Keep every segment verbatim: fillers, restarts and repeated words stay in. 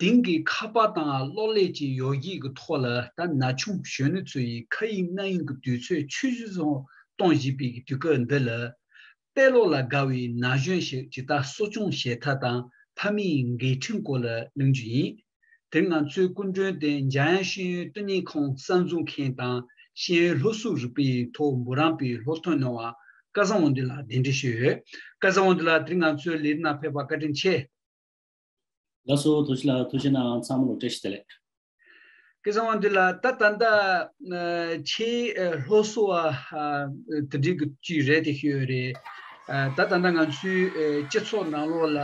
དེང་གི་ཁ་པར་དང་གློག་ཀླད་ཀྱི་ཡོ་བྱད་ཀྱི་ཐོག་ལ་ད་ན་ཆུང་གཞོན་ནུ་ཚོ་ཡི་ཁ་ཡིག་སྣ་ཡིག་གི་དུས་ཚོད་ཆུད་ཟོས་སུ་གཏོང་བཞིན་པའི་དུས་སྐབས་འདི་ལ། དཔེ་ཀློག་ལ་དགའ་བའི་ན་གཞོན་ཞིག་ཇི་ལྟར་གསོ་སྐྱོང་བྱེད་ཐབས་དང་ཕ་མའི་འགན་འཁྲི་སྐོར་ལ་གླེང་རྒྱུ་ཡིན། དེ་ང་ཚོའི་སྐུ་མགྲོན་དེ་འཇམ་དབྱངས་ཤེས་ཡོན་བསྟི་གནས་ཁང་གསར་འཛུགས་མཁན་དང་ཤེས་ཡོན་སློབ་གསོ་རིག་པའི་ཐོག་འབུམ་རམས་པའི་སློབ་ཐོན་གནང་བ་སྐལ་བཟང་དབང་འདུས་ལགས་གདན་འདྲེན་ཞུས་ཡོད། སྐལ་བཟང་དབང་འདུས་ལགས་དེ་རིང་ང་ཚོའི་ལས་རིམ་ནང་ཕེབས་པར་བཀའ་དྲིན་ཆེ། ལགས་སོ། ཐུགས་རྗེ་ལགས། ཐུགས་རྗེ་གནང་། ཚང་མ་ལ་བཀྲ་ཤིས་བདེ་ལེགས། སྐལ་བཟང་དབང་འདུས་ལགས། ད་ད་ལྟ་ཨ་ཁྱེད་ཨ་སློབ་གསོ་བ་ཨ་དེ་འདྲའི་གི་ཅིག་རེད་དེ་ཤོད་རེད། ཨ་ད་ད་ལྟ་ང་ཚོའི་ཨ་སྤྱི་ཚོགས་ནང་ལོགས་ལ་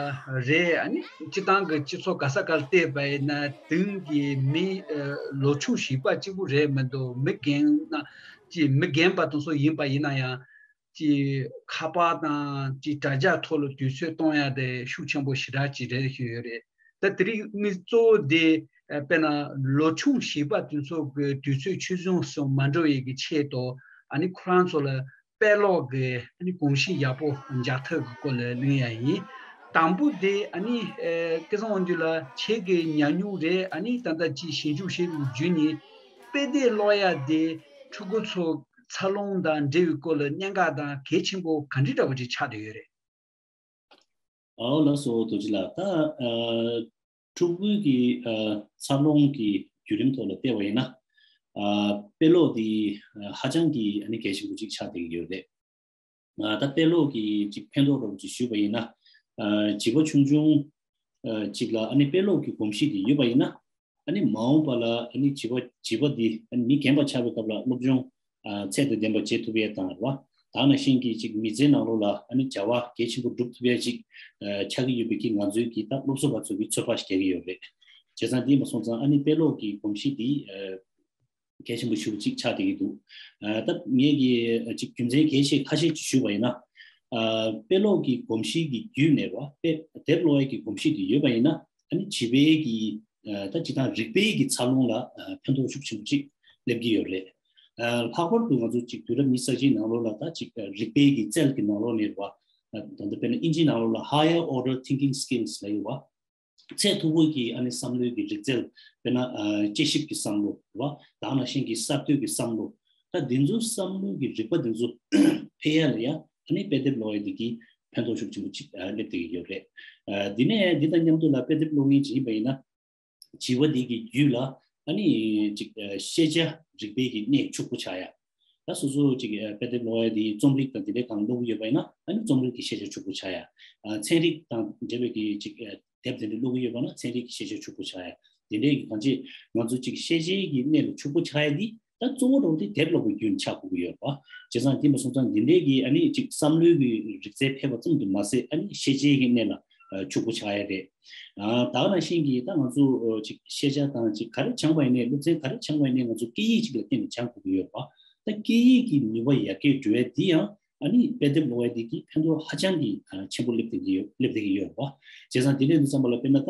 རེད། ཨ་ནི་སྤྱི་བཏང་གི་སྤྱི་ཚོགས་ག་ས་ག་ལ་བལྟས་པ་ཡིན་ན་དེང་གི་མི་ཨ་ལོ་ཆུང་བྱིས་པ་གཅིག་པུ་རེད་མི་འདུག་མི་རྒན་ན་ཅིག་མི་རྒན་པ་དེ་ཚོ་ཡིན་པ་ཡིན་ན་ཡང་། ཀྱི་ཁ་པར་དང་ཀྱི་དྲ་རྒྱ་ཐོག་ལ་དུས་ཚོད་གཏོང་ཡ་དེ་ཤུགས་ཆེན་པོ་ཞེ་དྲག་ཅིག་རེད་ཞུ་ཡོད་རེད། ད་དེ་རིང་དམིགས་གཙོ་བོ་དེ་ཨ་དཔེར་ན་ལོ་ཆུང་བྱིས་པ་དེ་ཚོ་གི་དུས་ཚོད་ཆུད་ཟོས་སུ་མ་འགྲོ་བའི་གི་ཆེད་དུ་ཨ་ནི་ཁོ་རང་ཚོ་ལ་དཔེ་ཀློག་གི་ཨ་ནི་གོམས་གཤིས་ཡག་པོ་འཇགས་ཐབས་ཀྱི་སྐོར་ལ་གླེང་ཡ་ཡིན། དང་པོ་དེ་ཨ་ནི་ཨ་སྐལ་བཟང་དབང་འདུས་ལགས་ཁྱེད་ཀྱི་ཉམས་མྱོང་རེད། ཨ་ནི་ད་ལྟ་ཅིག་ཞིབ་འཇུག་བྱེད་དགོས་བརྒྱུད་ནས་དཔེ་དེབ་ཀློག་ཡ་དེ་ཕྲུ་གུ་ཚོ་འཚར་ལོངས་དང་འབྲེལ་བའི་སྐོར་ལ་གནད་འགག་དང་གལ་ཆེན་པོ་ག་འདྲ་འདྲ་བོ་ཅིག་ཆགས་བསྡད་ཡོད་རེད། ཨོ་ལགས་སོ། རྡོ་རྗེ་ལགས། ད་ཨ་ཕྲུ་གུའི་གི་ཨ་འཚར་ལོངས་ཀྱི་བརྒྱུད་རིམ་ཐོག་ལ་བལྟས་པ་ཡིན་ན། ཨ་དཔེ་ཀློག་འདི་ཨ་ཧ་ཅང་གི་ཨ་ནི་གལ་ཆེན་པོ་ཅིག་ཆགས་བསྡད་ཀྱི་ཡོད་རེད། ཨ་ད་དཔེ་ཀློག་གི་ཅིག་ཕན་ཐོགས་འདྲ་བོ་ཅིག་ཞུས་པ་ཡིན་ན། ཨ་བྱིས་པ་ཆུང་ཆུང་ཨ་ཅིག་ལ་ཨ་ནི་དཔེ་ཀློག་གི་གོམས་གཤིས་འདི་ཡོད་པ་ཡིན་ན། ཨ་ནི་མ་འོངས་པ་ལ་ཨ་ནི་བྱིས་པ་བྱིས་པ་འདི་ཨ་ནི་མི་རྒན་པ་ཆགས་པའི་སྐབས་ལ་སློབ་སྦྱོང་ཨ་ཚད་དང་ལྡན་པ་བྱེད་ཐུབ་ཡས་དང་རེད་བ། ད་ནང་བཞིན་གྱི་ཅིག་མི་ཚེའི་ནང་ལོགས་ལ་ཨ་ནི་བྱ་བ་གལ་ཆེན་པོ་སྒྲུབ་ཐུབ་ཡས་ཅིག་ཨ་ཆགས་ཀྱི་ཡོད་པའི་གི་ང་ཚོའི་གི་ད་སློབ་གསོ་བ་ཚོ་གི་ཚོད་དཔག་ཞིག་རྒྱག་གི་ཡོད་རེད། བྱས་ཙང་འདི་མ་སོང་ཙང་ཨ་ནི་དཔེ་ཀློག་གི་གོམས་གཤིས་འདི་ཨ་གལ་ཆེན་པོ་ཞེ་པོ་ཅིག་ཆགས་བསྡད་ཀྱི་འདུག་ཨ་ད་ངས་ཀྱི་ཅིག་རྒྱུ་མཚན་གལ་ཆེ་ཁ་ཤས་ཅིག་ཞུས་པ་ཡིན་ན། ཨ་དཔེ་ཀློག་གི་གོམས་གཤིས་ཀྱི་བརྒྱུད་ནས་རེད་བ། དཔེ་དེབ་ཀློག་ཡས་ཀྱི་གོམས་གཤིས་དེ་ཡོད་པ་ཡིན་ན་ཨ་ནི་བྱིས་པའི་གི་ཨ་ད་སྤྱིར་བཏང་རིག་པའི་གི་འཚར་ལོངས་ལ་ཨ་ཕན་ཐོགས་ཤུགས་ཆེན་པོ་ཅིག་སླེབས་ཀྱི་ཡོད་རེད། ཨ་ལྷག་པར་དུ་ང་ཚོ་ཅིག་དུས་རབས་ཉི་ཤུ་རྩ་གཅིག་ནང་ལོགས་ལ་ད་ཅིག་ཨ་རིག་པའི་གི་རྩལ་གྱི་ནང་ལོགས་ནས་རེད་བ། ཨ་ད་ལྟ་དཔེར་ན་ཨིན་ཇིའི་ནང་ལོགས་ལ་higher order thinking skills ལབ་ཡོད་བ། ཚད་མཐོ་པོའི་གི་ཨ་ནི་བསམ་བློའི་གི་རིག་རྩལ། དཔེར་ན་ཨ་དཔྱད་ཞིབ་ཀྱི་བསམ་བློ་རེད་བ། ད་ནང་བཞིན་གྱི་གསར་གཏོད་ཀྱི་བསམ་བློ། ད་འདི་ཚོ་བསམ་བློའི་གི་རིག་པ་འདི་ཚོ་འཕེལ་ཡ་ལ་ཡ་ཨ་ནི་དཔེ་དེབ་ཀློག་ཡ་འདི་གི་ཕན་ཐོགས་ཤུགས་ཆེན་པོ་ཅིག་ཨ་སླེབས་བསྡད་ཀྱི་ཡོད་རེད། ཨ་འདི་ནས་འདི་དང་མཉམ་དུ་ལ་དཔེ་དེབ་ཀློག་མཁན་ཅིག་ཡིན་པ་ཡིན་ན། བྱིས་པ་འདི་གི་རྒྱུད་ལ་ཨ་ནི་ཅིག་ཨ་ཤེས་བྱ་རིག་པའི་གི་གནས་ཕྱུག་པོ་ཆགས་ཡ། ད་སོ་སོ་ཅིག་ཨ་དཔེ་དེབ་ཀློག་ཡ་དེ་རྩོམ་རིག་དང་དེ་འདྲའི་སྒང་ཀློག་གི་ཡོད་པ་ཡིན་ན་ཨ་ནི་རྩོམ་རིག་གི་ཤེས་བྱ་ཕྱུག་པོ་ཆགས་ཡ། ཨ་ཚན་རིག་དང་འབྲེལ་བའི་གི་ཅིག་ཨ་དེབ་དེ་འདྲ་ཀློག་གི་ཡོད་པ་ན་ཚན་རིག་གི་ཤེས་བྱ་ཕྱུག་པོ་ཆགས་ཡ། དེ་འདྲའི་གི་གང་ཅི་ང་ཚོ་ཅིག་ཤེས་བྱའི་གི་གནས་ལ་ཕྱུག་པོ་ཆགས་ཡ་དེ་ད་གཙོ་བོ་རང་དེ་དེབ་ཀློག་པའི་བརྒྱུད་ནས་ཆགས་དགོས་ཀྱི་ཡོད་རེད་བ། བྱས་ཙང་དེ་མ་སོང་ཙང་འདི་འདྲའི་གི་ཨ་ནི་ཅིག་བསམ་བློའི་གི་རིག་རྩལ་འཕེལ་བ་ཙམ་དུ་མ་ཟད་ཨ་ནི་ཤེས་བྱའི་གི་གནས་ལ་ཨ་ཕྱུག་པོ་ཆགས་ཡ་རེད། ཨ་ད་ག་ནང་བཞིན་གྱི་ད་ང་ཚོ་ཨ་ཅིག་ཤེས་བྱ་དང་ཅིག་ག་རེ་སྦྱངས་པ་ཡིན་ནའི་སློབ་ཚན་ག་རེ་སྦྱངས་པ་ཡིན་ནའི་ང་ཚོ་སྐད་ཡིག་ཅིག་ལ་བརྟེན་ནས་སྦྱང་དགོས་ཀྱི་ཡོད་པ། ད་སྐད་ཡིག་གི་ནུས་པ་ཡར་རྒྱས་འགྲོ་ཡ་འདི་ཡང་ཨ་ནི་དཔེ་དེབ་ཀློག་ཡ་འདི་གི་ཕན་ཐོགས་ཧ་ཅང་གི་ཨ་ཆེན་པོ་སླེབས་བསྡད་ཀྱི་ཡོད་སླེབས་བསྡད་ཀྱི་ཡོད་པ། བྱས་ཙང་དེ་འདྲ་ཡིན་དུས་ཙམ་པ་ལ་དཔེར་ན་ད་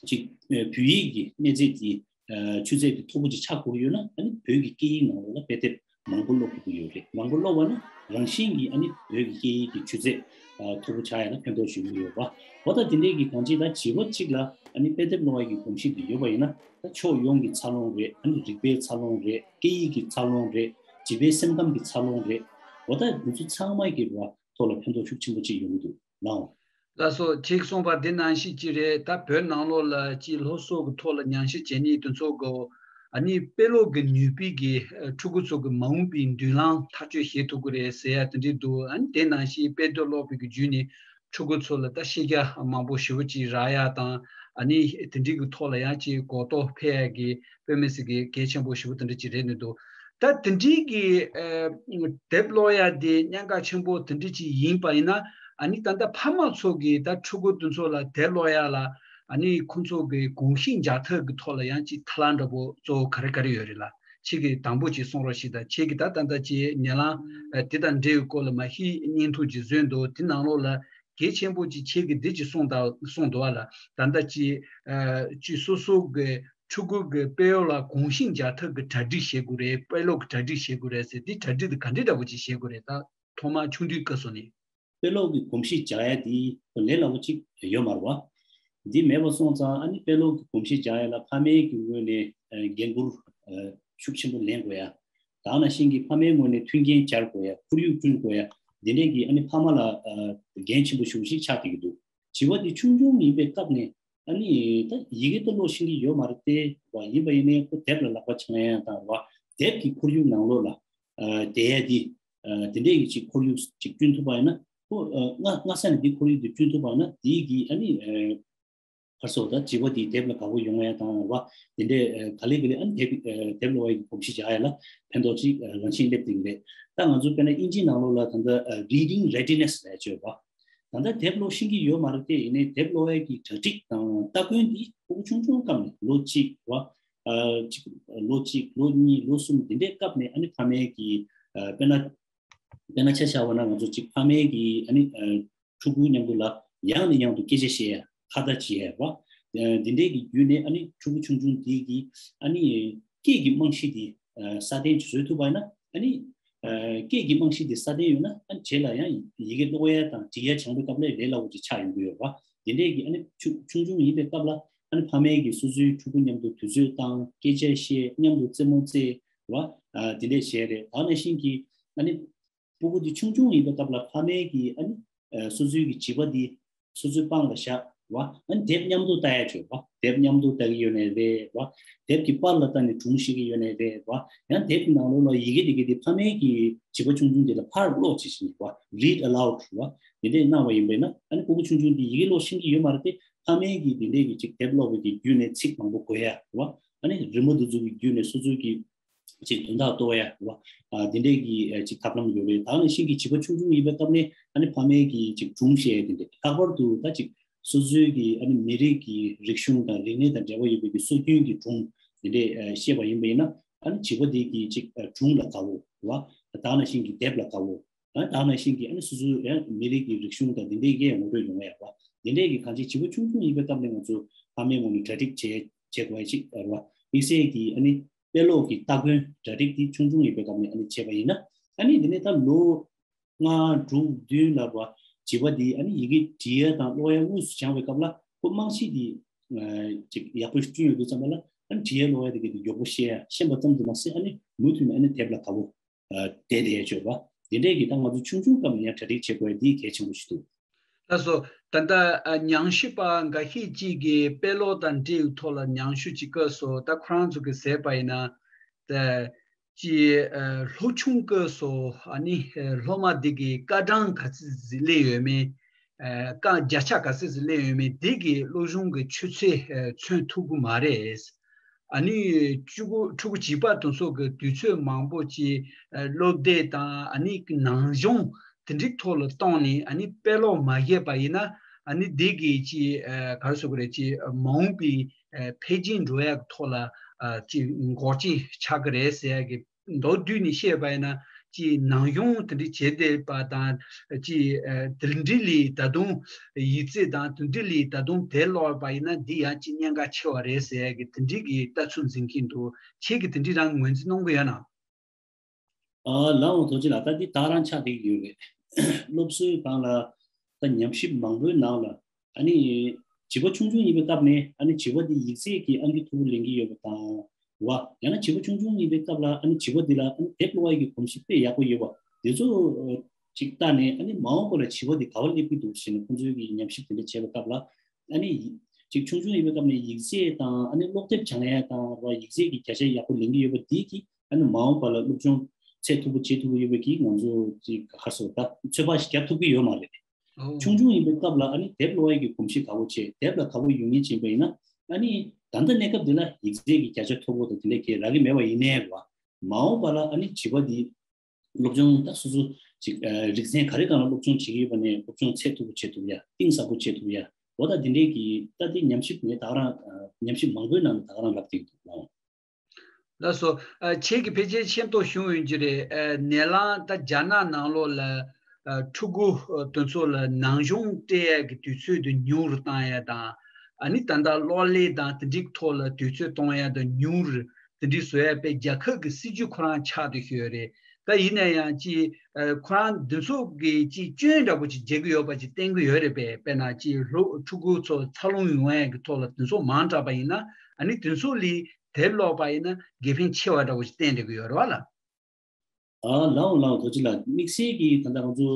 ཅིག་ཨ་བོད་ཡིག་གི་གནས་ཚད་འདི་ཨ་ཆུ་ཚད་འདི་མཐོ་པོ་ཅིག་ཆགས་དགོས་ཀྱི་ཡོད་ན་ཨ་ནི་བོད་ཀྱི་སྐད་ཡིག་ནང་ལོགས་ལ་དཔེ་དེབ་མང་པོ་ཀློག་དགོས་ཀྱི་ཡོད་རེད། མང་པོ་ཀློག་པ་ན་རང་བཞིན་གྱིས་ཨ་ནི་བོད་ཀྱི་སྐད་ཡིག་གི་ཆུ་ཚད་ཨ་མཐོ་པོ་ཆགས་ཡ་ལ་ཕན་ཐོགས་ཡོང་གི་ཡོད་པ། འོ་ད་དེ་འདྲའི་གི་གང་ཅི་ད་བྱིས་པ་གཅིག་ལ་ཨ་ནི་དཔེ་དེབ་ཀློག་ཡ་གི་གོམས་གཤིས་འདི་ཡོད་པ་ཡིན་ན་ད་ཕྱོགས་ཡོངས་ཀྱི་འཚར་ལོངས་རེད། ཨ་ནི་རིག་པའི་འཚར་ལོངས་རེད། སྐད་ཡིག་གི་འཚར་ལོངས་རེད། བྱིས་པའི་སེམས་ཁམས་ཀྱི་འཚར་ལོངས་རེད། འོ་ད་འདི་ཚོ་ཚང་མ་གི་རེད་བ་ཐོག་ལ་ཕན་ཐོགས་ཤུགས་ཆེན་པོ་ཅིག་ཡོང་གི་འདུག་ལགས། ལགས་སོ། ཁྱེད་གསུངས་པ་འདི་ནང་བཞིན་ཅིག་རེད། ད་བོད་ནང་ལོགས་ལ་ཅིག་སློབ་གསོ་གི་ཐོག་ལ་ཉམས་ཞིབ་བྱེད་མཁན་དེ་ཚོ་གི་ཨ་ནི་དཔེ་ཀློག་གི་ནུས་པའི་གི་ཕྲུ་གུ་ཚོ་གི་མ་འོངས་པའི་མདུན་ལམ་ཐག་གཅོད་བྱེད་ཐུབ་ཀྱི་རེད་ཟེར་ཡ་དེ་འདྲས་འདུག་ཨ་ནི་དེ་ནང་བཞིན་དཔེ་དེབ་ཀློག་པའི་གི་བརྒྱུད་ནས་ཕྲུ་གུ་ཚོ་ལ་ད་ཤེས་རྒྱ་མང་པོ་ཞེ་པོ་ཅིག་རག་ཡ་དང་ཨ་ནི་དེ་འདྲས་གི་ཐོག་ལ་ཡང་ཅིག་གོ་རྟོགས་འཕེལ་ཡ་གི་དཔེ་མི་སྲིད་གི་གལ་ཆེན་པོ་ཞེ་པོ་དེ་འདྲ་ཅིག་རེད་འདུག་ད་དེ་འདྲའི་གི་ཨ་དེབ་ཀློག་ཡ་དེ་གནད་འགག་ཆེན་པོ་དེ་འདྲ་ཅིག་ཡིན་པ་ཡིན་ན་ཨ་ནི་ད་ལྟ་ཕ་མ་ཚོ་གིས་ད་ཕྲུ་གུ་དེ་ཚོ་ལ་དེབ་ཀློག་ཡ་ལ་ཨ་ནི་ཁོང་ཚོ་གི་གོམས་གཤིས་འཇགས་ཐབས་ཀྱི་ཐོག་ལ་ཡང་ཅིག་ཐབས་ལམ་འདྲ་པོ་གཙོ་བོ་ག་རེ་ག་རེ་ཡོད་རེད་ལ། ཁྱེད་ཀྱིས་དང་པོ་ཅིག་གསུང་རོགས་ཞེས་དང་། ཁྱེད་ཀྱིས་ད་ད་ལྟ་ཅིག་ཉེ་ལམ་ཨ་དེ་དང་འབྲེལ་བའི་སྐོར་ལ་མ་ཤི་བརྙན་ཐུང་ཅིག་བཟོས་འདུག་དེ་ནང་ལོགས་ལ་གལ་ཆེན་པོ་ཅིག་ཁྱེད་ཀྱིས་འདི་ཅིག་གསུངས་ད་གསུངས་འདུག་བ་ལ། ད་ལྟ་ཅིག་ཨ་ཅིག་སོ་སོ་གི་ཕྲུ་གུ་གི་དཔེ་ཀློག་ལ་གོམས་གཤིས་འཇགས་ཐབས་ཀྱི་གྲ་སྒྲིག་བྱེད་དགོས་རེད། དཔེ་ཀློག་གི་གྲ་སྒྲིག་བྱེད་དགོས་རེད་ཟེར། འདི་གྲ་སྒྲིག་དེ་ག་འདྲ་འདྲ་པོ་ཅིག་བྱེད་དགོས་རེད། ད་ཐོག་མར་ཆུང་དུས་སྐབས་སུ་ནས། དཔེ་ཀློག་གི་གོམས་གཤིས་འཇགས་ཡ་དེ་ལས་སླ་པོ་ཅིག་ཡོད་མ་རེད་བ། འདི་མེད་པ་སོང་ཙང་ཨ་ནི་དཔེ་ཀློག་གི་གོམས་གཤིས་སྦྱང་ཡ་ལ་ཕ་མའི་གི་ངོས་ནས་ཨ་འགན་འཁུར་ཨ་ཤུགས་ཆེན་པོ་ལེན་དགོས་ཡ། ད་ནང་བཞིན་གྱི་ཕ་མའི་ངོས་ནས་མཐུན་རྐྱེན་སྦྱར་དགོས་ཡ། ཁོར་ཡུག་བསྐྲུན་དགོས་ཡ། འདི་འདྲས་ཀྱི་ཨ་ནི་ཕ་མ་ལ་ཨ་འགན་ཆེན་པོ་ཞེ་པོ་ཞིག་ཆགས་བསྡད་ཀྱི་འདུག་བྱིས་པ་འདི་ཆུང་ཆུང་ཡིན་པའི་སྐབས་ནས་ཨ་ནི་ད་ཡི་གེ་ད་ཀློག་ཤེས་ཀྱི་ཡོད་མ་རེད་དེ་བ། ཡིན་པ་ཡིན་ནའི་ཁོ་དེབ་ལ་ལག་པ་འཆང་ཡ་དང་བ། དེབ་ཀྱི་ཁོར་ཡུག་ནང་ལོགས་ལ་ཨ་བསྡད་ཡ་འདི་ཨ་དེ་འདྲས་ཀྱི་ཅིག་ཁོར་ཡུག་ཅིག་བསྐྲུན་ཐུབ་པ་ཡིན་ན། ཁོ་ཨ་སྔ་སྔ་ས་ནས་འདི་ཁོར་ཡུག་འདི་བསྐྲུན་ཐུབ་པ་ཡིན་ན་དེའི་གི་ཨ་ནི་ཨ་ཕར་ཚུར་ད་བྱིས་པ་འདི་དེབ་ལ་དགའ་པོ་ཡོང་ཡ་དང་བ། དེ་འདྲས་ཨ་ག་ལེ་ག་ལེ་ཨ་ནི་དེབ་ཨ་དེབ་ཀློག་ཡ་གི་གོམས་གཤིས་སྦྱང་ཡ་ལ་ཕན་ཐོགས་ཅིག་ཨ་རང་བཞིན་སླེབས་བསྡད་ཀྱི་རེད། ད་ང་ཚོ་དཔེར་ན་དབྱིན་ཇིའི་ནང་ལོགས་ལ་ད་ལྟ་ཨ་reading readiness ལབ་ཡ་ཅིག་ཡོད་པ། ད་ལྟ་དེབ་ཀློག་ཤེས་ཀྱི་ཡོད་མ་རེད་དེ། ཡིན་ནའི་དེབ་ཀློག་ཡ་གི་གྲ་སྒྲིག་དང་སྟ་གོན་འདི་ཕྲུ་གུ་ཆུང་ཆུང་སྐབས་ནས་ལོ་གཅིག་བ། ཨ་གཅིག་ལོ་གཅིག་ལོ་གཉིས་ལོ་གསུམ་དེ་འདྲའི་སྐབས་ནས་ཨ་ནི་ཕ་མའི་གི་ཨ་དཔེར་ན་དཔེར་ན་ཆ་བཞག་པ་ན་ང་ཚོ་གཅིག་ཕ་མའི་གི་ཨ་ནི་ཨ་ཕྲུ་གུ་མཉམ་དུ་ལ་ཡང་ནས་ཡང་དུ་སྐད་ཆ་བཤད་ཡ། ཁ་བརྡ་བྱེད་ཡ་བ། ཨ་འདི་འདྲའི་གི་བརྒྱུད་ནས་ཨ་ནི་ཕྲུ་གུ་ཆུང་ཆུང་དེ་གི་ཨ་ནི་སྐད་ཀྱི་རྨང་གཞི་དེ་ཨ་སྲ་བརྟན་བཟོ་ཐུབ་པ་ཡིན་ན། ཨ་ནི་ཨ་སྐད་ཀྱི་རྨང་གཞི་དེ་སྲ་བརྟན་ཡོད་ན་ཨ་ནི་རྗེས་ལ་ཡང་ཡི་གེ་ཀློག་ཡ་དང་འབྲི་ཡ་སྦྱང་བའི་སྐབས་ལ་ལས་སླ་པོ་ཅིག་ཆགས་ཡོང་གི་ཡོད་པ། དེ་འདྲས་ཀྱི་ཨ་ནི་ཆུ་ཆུང་ཆུང་ཡིན་པའི་སྐབས་ལ་ཨ་ནི་ཕ་མས་ཀྱིས་སོ་སོའི་ཕྲུ་གུ་མཉམ་དུ་དུས་ཚོད་བཏང་། སྐད་ཆ་བཤད། མཉམ་དུ་རྩེད་མོ་རྩེ་བ། ཨ་དེ་འདྲས་བྱས་རེད། ད་ནང་བཞིན་གྱི་ཨ་ནི་སྤུ་གུ་འདི་ཆུང་ཆུང་ཡིན་པའི་སྐབས་ལ་ཕ་མས་ཀྱིས་ཨ་ནི་ཨ་སོ་སོའི་གི་བྱིས་པ་འདི་སོ་སོའི་པང་ལ་བཞག་བ། ཨ་ནི་དེབ་མཉམ་དུ་ལྟ་ཡ་བྱོས་བ། དེབ་མཉམ་དུ་ལྟ་གི་ཡོད་ནའི་རེད་བ། དེབ་ཀྱི་པར་ལ་ལྟ་ནས་སྒྲུང་བཤད་ཀྱི་ཡོད་ནའི་རེད་བ། ཡང་དེབ་ཀྱི་ནང་ལོགས་ལ་ཡི་གེ་དེ་གའི་དེ་ཕ་མས་ཀྱིས་བྱིས་པ་ཆུང་ཆུང་དེ་ལ་ཕར་ཀློག་བྱེད་བཞིན་བ། Read aloud བ། དེ་འདྲས་གནང་བ་ཡིན་པས་ན་ཨ་ནི་སྤུ་གུ་ཆུང་ཆུང་དེ་ཡི་གེ་ཀློག་ཤེས་ཀྱི་ཡོད་མ་རེད་དེ། ཕ་མས་ཀྱིས་དེ་འདྲས་ཀྱི་ཅིག་དེབ་ཀློག་པའི་གི་བརྒྱུད་ནས་ཚིག་མང་པོ་གོ་ཡ་བ། ཨ་ནི་རི་མོ་དེ་ཚོ་གི་བརྒྱུད་ནས་སོ་སོའི་གི་ཅིག་དོན་དག་རྟོགས་ཡ་རེད་བ། ཨ་དེ་འདྲས་ཀྱི་ཨ་ཅིག་ཐབས་ལམ་ཡོད་རེད། ད་ནང་བཞིན་གྱི་བྱིས་པ་ཆུང་ཆུང་ཡིན་པའི་སྐབས་ནས་ཨ་ནི་ཕ་མས་ཀྱིས་ཅིག་སྒྲུང་བཤད་ཡ་དེ་འདྲས། ལྷག་པར་དུ་ད་ཅིག་སོ་སོའི་གི་ཨ་ནི་མི་རིགས་ཀྱི་རིག་གཞུང་དང་རིག་གནས་དང་འབྲེལ་བ་ཡོད་པའི་གི་སྲོལ་རྒྱུན་གྱི་སྒྲུང་དེ་འདྲས་ཨ་བཤད་པ་ཡིན་པ་ཡིན་ན། ཨ་ནི་བྱིས་པ་དེ་གི་ཅིག་ཨ་སྒྲུང་ལ་དགའ་བོ་རེད་བ། ད་ནང་བཞིན་གྱི་དེབ་ལ་དགའ་བོ། ད་ད་ནང་བཞིན་གྱི་ཨ་ནི་སོ་སོའི་ཨ་མི་རིགས་ཀྱི་རིག་གཞུང་དང་དེ་འདྲའི་གི་ངོ་སྤྲོད་ཡོང་ཡ་རེད་བ། དེ་འདྲའི་གི་གང་ཅི་བྱིས་པ་ཆུང་ཆུང་ཡིན་པའི་སྐབས་ནས་ང་ཚོ་ཕ་མའི་ངོས་ནས་གྲ་སྒྲིག་བྱེད་བྱེད་དགོས་ཡ་ཅིག་རེད་བ། དམིགས་བསལ་གྱི་ཨ་ནི་དཔེ་ཀློག་གི་སྟ་གོན་གྲ་སྒྲིག་དེ་ཆུང་ཆུང་ཡིན་པའི་སྐབས་ནས་ཨ་ནི་བྱས་པ་ཡིན་ན། ཨ་ནི་དེ་ནས་ད་ལོ་ལྔ་དྲུག་བདུན་ལ་བ་བྱིས་པ་དེ་ཨ་ནི་ཡི་གེ་འབྲི་ཡ་དང་ཀློག་ཡ་དངོས་སུ་སྦྱང་བའི་སྐབས་ལ་ཁོ་རྨང་གཞི་དེ་ཨ་ཅིག་ཡག་པོ་བསྐྲུན་ཡོད་དུས་ཙམ་པ་ལ། ཨ་ནི་འབྲི་ཡ་ཀློག་ཡ་དེ་གི་དེ་མགྱོགས་པོ་ཤེས་ཡ་ཤེས་པ་ཙམ་དུ་མ་ཟད། ཨ་ནི་མུ་མཐུད་ནས་ཨ་ནི་དེབ་ལ་དགའ་བོ་ཨ་བསྡད་བསྡད་ཡ་ཅིག་ཡོད་པ། དེ་འདྲས་ཀྱི་ད་ང་ཚོ་ཆུང་ཆུང་སྐབས་ནས་ཡང་གྲ་སྒྲིག་བྱེད་དགོས་ཡ་འདི་གལ་ཆེན་པོ་ཞིག་འདུག་ལགས་སོ། ད་ལྟ་ཨ་ཉམས་ཞིབ་པ་འགའ་ཤས་ཅིག་གིས་དཔེ་ཀློག་དང་འབྲེལ་བའི་ཐོག་ལ་ཉམས་ཞིབ་ཅིག་བཀོད་སོང་། ད་ཁོ་རང་ཚོ་གིས་ཟེར་བ་ཡིན་ན། ད་ཅི་ཨ་སློབ་ཆུང་སྐབས་སུ་ཨ་ནི་ཨ་སློབ་མ་འདི་གི་སྐར་གྲངས་ག་ཚོད་ཟིག་སླེབས་ཡོད་མེད། ཨ་སྐར་བརྒྱ་ཆ་ག་ཚོད་ཟིག་སླེབས་ཡོད་མེད་འདི་གི་སློབ་སྦྱོང་གི་ཆུ་ཚད་ཨ་མཚོན་ཐུབ་ཀྱི་མ་རེད། ཨ་ནི་ཕྲུ་གུ་ཕྲུ་གུ་བྱིས་པ་དེ་ཚོ་གི་དུས་ཚོད་མང་པོ་ཅིག་ཨ་སློབ་དེབ་དང་ཨ་ནི་ནང་སྦྱོང་དེ་འདྲའི་ཐོག་ལ་བཏང་ནས་ཨ་ནི་དཔེ་ཀློག་མ་བྱས་པ་ཡིན་ན། ཨ་ནི་འདི་གི་ཅིག་ཨ་ག་རེ་ཟེར་དགོས་རེད། ཅིག་མ་འོངས་པའི་ཨ་འཕེལ་རྒྱས་འགྲོ་ཡག་ཐོག་ལ་ཨ་ཅིག་འགོག་རྐྱེན་ཆགས་ཀྱི་རེད་ཟེར་ཡག་གི་མདོར་བསྡུས་ནས་བཤད་པ་ཡིན་ན། ཅིག་ནང་སྦྱོང་དེ་འདྲ་བྱེད་བསྡད་པ་དང་། ཅིག་ཨ་དེ་འདྲ་ལས་ད་དུང་ཡིག་རྩིས་དང་དེ་འདྲ་ལས་ད་དུང་དེབ་ཀློག་པ་ཡིན་ན་འདི་ཡང་ཅིག་གནད་འགག་ཆེ་བ་རེད་ཟེར་ཡག་གི་དེ་འདྲའི་གི་ལྟ་ཚུལ་འཛིན་གྱིན་འདུག་ཁྱེད་ཀྱིས་དེ་འདྲའི་རང་ངོས་འཛིན་གནང་གི་ཡོད་ན། ཨ་ལགས་འོང་། ཐུགས་རྗེ་ལགས། ད་འདི་ད་རང་ཆགས་བསྡད་ཀྱི་ཡོད་རེད། སློབ་གསོའི་སྒང་ལ་ད་ཉམས་ཞིབ་མང་པོའི་ནང་ལ། ཨ་ནི་བྱིས་པ་ཆུང་ཆུང་ཡིན་པའི་སྐབས་ནས་ཨ་ནི་བྱིས་པ་འདི་ཡིག་རྩིས་ཀྱི་ཨང་ཀི་མཐོ་པོ་ལེན་གྱི་ཡོད་པ་དང་བ། ཡང་ན་བྱིས་པ་ཆུང་ཆུང་ཡིན་པའི་སྐབས་ལ་ཨ་ནི་བྱིས་པ་འདི་ལ་ཨ་ནི་དེབ་ཀློག་ཡ་གི་གོམས་གཤིས་དཔེ་ཡག་པོ་ཡོད་པ་འདི་ཚོ་ཅིག་ལྟ་ནས། ཨ་ནི་མ་འོངས་པ་ལ་བྱིས་པ་འདི་ག་པར་སླེབས་ཀྱི་འདུག་ཟེར་ནས་ཁོང་ཚོའི་གི་ཉམས་ཞིབ་དེ་འདྲ་བྱས་པའི་སྐབས་ལ། ཨ་ནི་ཅིག་ཆུང་ཆུང་ཡིན་པའི་སྐབས་ནས་ཡིག་རྩིས་དང་ཨ་ནི་ཀློག་དེབ་སྦྱང་ཡ་དང་བ། ཡིག་རྩིས་ཀྱི་བརྒྱ་ཆ་ཡག་པོ་ལེན་གྱི་ཡོད་པ་འདི་གིས་ཨ་ནི་མ་འོངས་པ་ལ་སློབ་སྦྱོང་ཚད་མཐོ་པོ་བྱེད་ཐུབ་ཀྱི་ཡོད་པའི་གི་ང་ཚོ་ཅིག་ག་རེ་ཟེར། ད་ཚོད་དཔག་ཞིག་རྒྱབ་ཐུབ་ཀྱི་ཡོད་མ་རེད། ཨོ། ཆུང་ཆུང་ཡིན་པའི་སྐབས་ལ་ཨ་ནི་དེབ་ཀློག་ཡས་ཀྱི་གོམས་གཤིས་དགའ་པོ་བྱས། དེབ་ལ་དགའ་པོ་ཡོད་མཁན་ཅིག་ཡིན་པ་ཡིན་ན། ཨ་ནི་ད་ལྟ་གནས་སྐབས་འདི་ལ་ཡིག་རྩིས་ཀྱི་བརྒྱ་ཆ་མཐོ་པོ་དང་དེ་འདྲ་གང་རག་གི་མེད་པ་ཡིན་ནའི་རེད་བ། མ་འོངས་པ་ལ་ཨ་ནི་བྱིས་པ་འདི་སློབ་སྦྱོང་ད་སོ་སོ་ཅིག་ཨ་རིག་ཚན་ག་རེ་སྒང་ལ་སློབ་སྦྱོང་བྱེད་ཀྱི་ཡོད་པ་ནས་སློབ་སྦྱོང་ཚད་མཐོ་པོ་བྱེད་ཐུབ་ཡ། གཏིང་ཟབ་པོ་བྱེད་ཐུབ་ཡ། འོ་ད་དེ་འདྲའི་གི་ད་དེ་ཉམས་ཞིབ་ངས་ད་ག་རང་ཨ་ཉམས་ཞིབ་མང་པོའི་ནང་ནས་ད་ག་རང་ལབ་བསྡད་འདུག་ལགས། ལགས་སོ། ཨ་ཁྱེད་ཀྱིས་ཕལ་ཆེར་ཤེས་རྟོགས་བྱུང་ཡོད་ཀྱི་རེད། ཨ་ནད་ལངས་ད་རྒྱ་ནག་ནང་ལོགས་ལ་ཨ་ཕྲུ་གུ་ཨ་དེ་ཚོ་ལ་ནང་སྦྱོང་སྤྲད་ཡ་གི་དུས་ཚོད་དེ་ཉུང་རུ་བཏང་ཡ་དང་། ཨ་ནི་ད་ལྟ་གློག་ཀླད་དང་དེ་འདྲའི་ཐོག་ལ་དུས་ཚོད་གཏོང་ཡ་དེ་ཉུང་རུ་དེ་འདྲའི་བཟོ་ཡ་དཔེ་རྒྱལ་ཁབ་ཀྱི་སྲིད་ཇུས་ཁོ་རང་ཆགས་བསྡད་ཡོད་རེད། ད་ཡིན་ན་ཡང་ཅིག་ཨ་ཁོ་རང་འདི་ཚོ་གི་ཅིག་སྐྱོན་འདྲ་པོ་ཅིག་བརྗེ་གི་ཡོད་པ་ཅིག་བསྟན་གི་ཡོད་རེད་པས། དཔེར་ན་ཅིག་ལོ་ཕྲུ་གུ་ཚོ་འཚར་ལོངས་ཡོང་ཡས་ཀྱི་ཐོག་ལ་འདི་ཚོ་མང་དྲགས་པ་ཡིན་ན་ཨ་ནི་འདི་ཚོ་ལས་དེབ་ཀློག་པ་ཡིན་ན་དགེ་ཕན་ཆེ་བ་འདྲ་པོ་ཅིག་བསྟན་བསྡད་གི་ཡོད་རེད་བ་ལ། ཨ་ལའོ་ལའོ་རྡོ་རྗེ་ལགས། དམིགས་བསལ་གྱིས་ད་ལྟ་ང་ཚོ་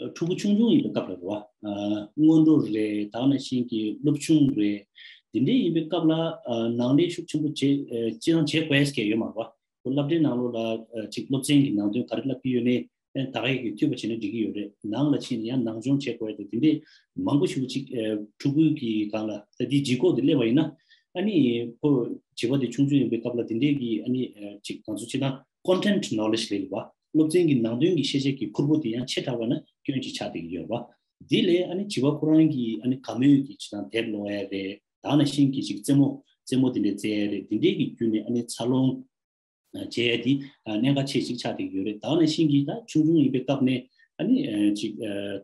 ཨ་ཕྲུ་གུ་ཆུང་ཆུང་ཡིན་པའི་སྐབས་ལ་རེད་བ། ཨ་སྔོན་འགྲོ་རེད། ད་ག་ནང་བཞིན་གྱི་སློབ་ཆུང་རེད། དེ་འདྲའི་ཡིན་པའི་སྐབས་ལ་ཨ་ནང་ལས་ཤུགས་ཆེན་པོ་བྱེད་ཨ་སྤྱི་བཏང་བྱེད་དགོས་ཀྱི་ཡོད་མ་རེད་བ། ཁོ་སློབ་གྲྭའི་ནང་ལོགས་ལ་ཨ་ཅིག་སློབ་ཚན་གྱི་ནང་དོན་ག་རེ་བསླབ་ཀྱི་ཡོད་ནའི་ཨ་ད་ག་ཡི་གི་མཐུད་པ་བྱས་ན་འགྲིག་གི་ཡོད་རེད། ནང་ལ་ཕྱིན་ནས་ཡང་ནང་སྦྱོང་བྱེད་དགོས་ཡ་དེ་དེ་འདྲའི་མང་པོ་ཞིག་ཅིག་ཨ་ཕྲུ་གུ་གི་སྒང་ལ་ད་འདི་ལྗིད་ཁོག་དེ་སླེབས་པ་ཡིན་ན་ཨ་ནི་ཁོ་བྱིས་པ་དེ་ཆུང་ཆུང་ཡིན་པའི་སྐབས་ལ་དེ་འདྲའི་གི་ཨ་ནི་ཨ་ཅིག་ང་ཚོ་སྤྱི་བཏང་content knowledge ལབ་ཀྱི་བ། སློབ་ཚན་གྱི་ནང་དོན་གྱི་ཤེས་བྱ་གི་ཁུར་པོ་དེ་ཡང་ཆེ་དྲགས་པ་ན་སྐྱོན་ཅིག་ཆགས་བསྡད་ཀྱི་ཡོད་བ། དེ་ལས་ཨ་ནི་བྱིས་པ་ཁོ་རང་གི་ཨ་ནི་དགའ་མོས་ཀྱི་ཅི་དང་དེབ་ཀློག་ཡ་རེད། ད་ག་ནང་བཞིན་གྱི་ཅིག་རྩེད་མོ་རྩེད་མོ་དེ་འདྲས་རྩེ་ཡ་རེད། དེ་འདྲས་ཀྱི་བརྒྱུད་ནས་ཨ་ནི་འཚར་ལོངས་བྱས་ཡ་དེ་གནད་འགག་ཆེ་ཅིག་ཆགས་བསྡད་ཀྱི་ཡོད་རེད། ད་ག་ནང་བཞིན་གྱི་ད་ཆུང་ཆུང་ཡིན་པའི་སྐབས་ནས་ཨ་ནི་ཅིག་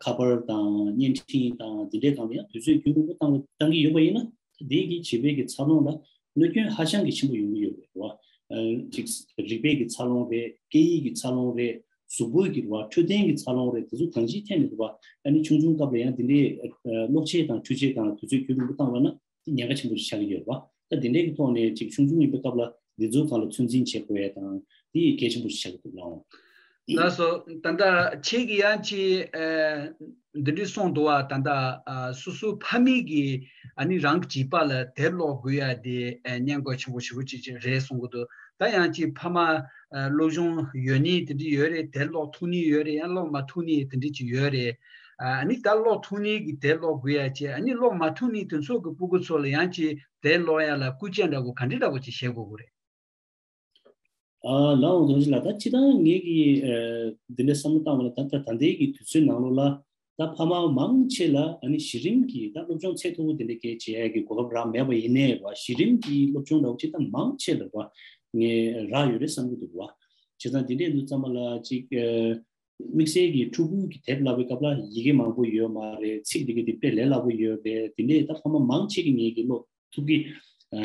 ཁ་པར་དང་བརྙན་འཕྲིན་དང་དེ་འདྲས་སྒང་ལ་ཡང་དུས་ཚོད་རྒྱུན་རིང་པོ་བཏང་བཏང་གི་ཡོད་པ་ཡིན་ན། དེ་གིས་བྱིས་པའི་གི་འཚར་ལོངས་ལ་གནོད་སྐྱོན་ཧ་ཅང་གི་ཆེན་པོ་ཡོང་གི་ཡོད་རེད་བ། ཨ་ཅིག་རིག་པའི་གི་འཚར་ལོངས་རེད། སྐད་ཡིག་གི་འཚར་ལོངས་རེད། གཟུགས་པོའི་གི་རེད་བ། འཕྲོད་བསྟེན་གི་འཚར་ལོངས་རེད། དེ་ཚོ་གང་ཅིའི་ཐད་ནས་རེད་བ། ཨ་ནི་ཆུང་ཆུང་སྐབས་ལ་ཡང་དེ་འདྲའི་ཨ་གློག་ཆས་དང་འཕྲུལ་ཆས་སྒང་ལ་དུས་ཚོད་རྒྱུན་རིང་པོ་བཏང་བ་ན་དེ་ཉེན་ཁ་ཆེན་པོ་ཞིག་ཆགས་ཀྱི་ཡོད་རེད་བ། ད་དེ་འདྲའི་གི་ཐོག་ནས་ཅིག་ཆུང་ཆུང་ཡིན་པའི་སྐབས་ལ་འདི་ཚོའི་སྒང་ལ་ཚོད་འཛིན་བྱེད་དགོས་ཡ་དང་དེ་གལ་ཆེན་པོ་ཞིག་ཆགས་ཀྱི་འདུག་ལགས། ལགས་སོ། ད་ལྟ་ཁྱེད་ཀྱིས་ཡང་ཅིག་ཨ་འདི་འདྲ་གསུངས་འདུག་བ། ད་ལྟ་ཨ་སོ་སོའི་ཕ་མེས་ཀྱིས་ཨ་ནི་རང་གི་བྱིས་པ་ལ་དེབ་ཀློག་དགོས་ཡ་དེ་ཨ་སྙན་སྒོ་ཆེན་པོ་ཞེ་པོ་ཅིག་ཅིག་རེད་གསུང་གི་འདུག་ད་ཡང་ཅིག་ཕ་མ་ཨ་སློབ་སྦྱོང་ཡོད་ནི་དེ་འདྲ་ཡོད་རེད། དེབ་ཀློག་ཐུབ་ནི་ཡོད་རེད། ཡང་ཀློག་མ་ཐུབ་ནི་དེ་འདྲ་ཅིག་ཡོད་རེད། ཨ་ནི་ད་ཀློག་ཐུབ་ནི་གི་དེབ་ཀློག་དགོས་ཡ་བྱས། ཨ་ནི་ཀློག་མ་ཐུབ་ནི་དེ་ཚོ་གི་སྤུ་གུ་ཚོ་ལ་ཡང་ཅིག་དེབ་ཀློག་ཡ་ལ་སྐུལ་ལྕག་འདྲ་པོ་ག་འདྲ་འདྲ་པོ་ཅིག་བྱེད་དགོས་ཀྱི་རེད། ཨ་ལའོ་རྡོ་རྗེ་ལགས། ད་སྤྱིར་བཏང་ངེད་ཀྱིས་ཨ་འདི་འདྲ་བསམ་བློ་བཏང་བ་ལ་ད་ད་ད་ལྟའི་གི་དུས་ཚོད་ནང་ལོགས་ལ་ད་ཕ་མ་མང་ཆེ་ལ་ཨ་ནི་གཞི་རིམ་གྱི་ད་སློབ་སྦྱོང་ཚད་མཐོ་པོ་དེ་འདྲ་གས་བྱེད་ཡ་གི་གོ་སྐབས་རག་མེད་པ་ཡིན་ནའི་རེད་བ། གཞི་རིམ་གྱི་སློབ་སྦྱོང་འདྲ་པོ་ཅིག་ད་མང་ཆེ་ལ་རེད་བ་ངས་རག་ཡོད་རེད་བསམ་གྱི་འདུག་བ། བྱས་ཙང་འདི་འདྲས་འདུག་ཙམ་པ་ལ་ཅིག་ཨ་དམིགས་བསལ་གྱི་ཕྲུ་གུ་གི་དེབ་ལབ་པའི་སྐབས་ལ་ཡི་གེ་མང་པོ་ཡོད་མ་རེད། ཚིག་འདི་ག་དེ་དཔེ་ལས་སླ་པོ་ཡོད་རེད། དེ་འདྲས་ད་ཕ་མ་མང་ཆེ་གི་ངེད་ཀྱིས་ཀློག་ཐུབ་ཀྱི་ཨ་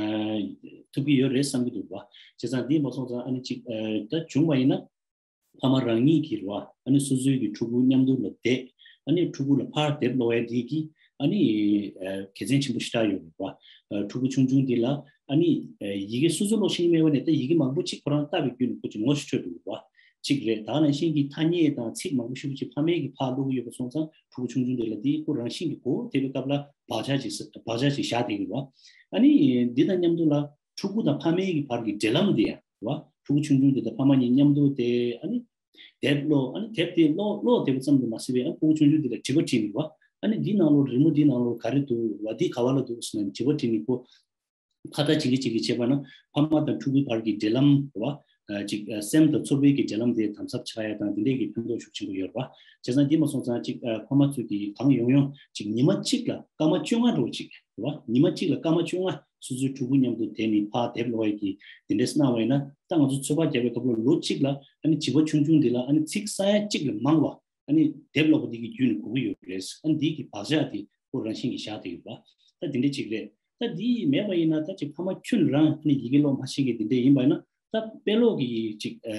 ཐུབ་ཀྱི་ཡོད་རེད་བསམ་གྱི་འདུག་བ། བྱས་ཙང་འདི་མ་སོང་ཙང་ཨ་ནི་ཅིག་ཨ་ད་བྱུང་བ་ཡིན་ན་ཕ་མ་རང་ཉིད་ཀྱིས་རེད་བ། ཨ་ནི་སོ་སོའི་གི་ཕྲུ་གུ་མཉམ་དུ་ལ་བསྡད། ཨ་ནི་ཕྲུ་གུ་ལ་ཕར་དེབ་ཀློག་ཡ་འདི་གི་ཨ་ནི་ཨ་དགེ་མཚན་ཆེན་པོ་ཞེ་དྲག་ཡོད་རེད་བ། ཨ་ཕྲུ་གུ་ཆུང་ཆུང་འདི་ལ་ཨ་ནི་ཨ་ཡི་གེ་སོ་སོ་ཀློག་ཤེས་ཀྱི་མེད་པ་ནས་ད་ཡི་གེ་མང་པོ་ཅིག་ཁོ་རང་ལྟ་བའི་བརྒྱུད་ནས་ཁོ་ཅིག་ངོ་ཞིག་འཕྲོད་འདུག་བ། གཅིག་རེད། ད་ག་ནང་བཞིན་གྱི་ཐ་སྙད་དང་ཚིག་མང་པོ་ཞེ་པོ་ཅིག་ཕ་མས་ཀྱིས་ཕར་ཀློག་གི་ཡོད་པ་སོང་ཙང་ཕྲུ་གུ་ཆུང་ཆུང་དེ་ལ་དེ་ཁོ་རང་བཞིན་གྱིས་གོ་བདེ་བའི་སྐབས་ལ་བག་ཆགས་ཅིག་བག་ཆགས་ཅིག་བཞག་བསྡད་ཀྱི་ཡོད་པ། ཨ་ནི་འདི་དང་མཉམ་དུ་ལ་ཕྲུ་གུ་དང་ཕ་མའི་གི་བར་གྱི་འབྲེལ་ལམ་དེ་ཡང་རེད་བ། ཕྲུ་གུ་ཆུང་ཆུང་དེ་དང་ཕ་མ་གཉིས་མཉམ་དུ་དེ་ཨ་ནི་དེབ་ཀློག་ཨ་ནི་དེབ་དེ་ཀློག་ཀློག་བསྡད་པ་ཙམ་དུ་མ་ཟད་པའི་ཨ་ཕྲུ་གུ་ཆུང་ཆུང་དེ་ལ་དྲི་བ་དྲིས་ནས་རེད་བ། ཨ་ནི་འདི་ནང་ལོགས་རི་མོ་འདི་ནང་ལོགས་ག་རེ་འདུག་རེད་བ། འདི་ག་བ་ལ་འདུག་ཟེར་ནས་དྲི་བ་དྲིས་ནས་ཁོ། ཁ་བརྡ་བྱེད་ཀྱི་བྱེད་ཀྱི་བྱེད་པ་ན་ཕ་མ་དང་ཕྲུ་གུའི་བར་གྱི་འབྲེལ་ལམ་རེད་བ། ཨ་ཅིག་ཨ་སེམས་དང་ཚོར་བའི་གི་འབྲེལ་ལམ་དེ་དམ་ཟབ་ཆགས་ཡ་དང་དེ་འདྲས་ཀྱི་ཕན་ཐོགས་ཤུགས་ཆེན་པོ་ཡོད་རེད་བ། བྱས་ཙང་འདི་མ་སོང་ཙང་ཅིག་ཨ་ཕ་མ་ཚོས་ཀྱི་གང་ཡོང་ཡོང་ཅིག་ཉི་མ་གཅིག་ལ་སྐར་མ་བཅོ་ལྔ་འགྲོ་ཅིག་རེད་བ། ཉི་མ་གཅིག་ལ་སྐར་མ་བཅོ་ལྔ་སོ་སོའི་ཕྲུ་གུ་མཉམ་དུ་བསྡད་ནས་ཕར་དེབ་ཀློག་ཡ་གི་དེ་འདྲས་གནང་བ་ཡིན་ན། ད་ང་ཚོ་ཚོད་དཔག་བརྒྱབ་པའི་སྐབས་ལ་ལོ་གཅིག་ལ་ཨ་ནི་བྱིས་པ་ཆུང་ཆུང་འདི་ལ་ཨ་ནི་ཚིག་ས་ཡ་གཅིག་ལས་མང་བ་ཨ་ནི་དེབ་ཀློག་པ་འདི་གི་བརྒྱུད་ནས་གོ་གི་ཡོད་རེད། ཨ་ནི་འདི་གི་བག་ཆགས་དེ་ཁོ་རང་བཞིན་གྱིས་བཞག་བསྡད་ཡོད་པ། ད་འདི་འདྲ་ཅིག་རེད། ད་འདི་མེད་པ་ཡིན་ན་ད་ཅིག་ཕ་མ་ཁྱོན་རང་ནི་ཡི་གེ་ཀློག་མ་ཤེས་མཁན་འདི་འདྲ་ཡིན་པ་ཡིན་ན་ད་དཔེ་ཀློག་གི་ཅིག་ཨ་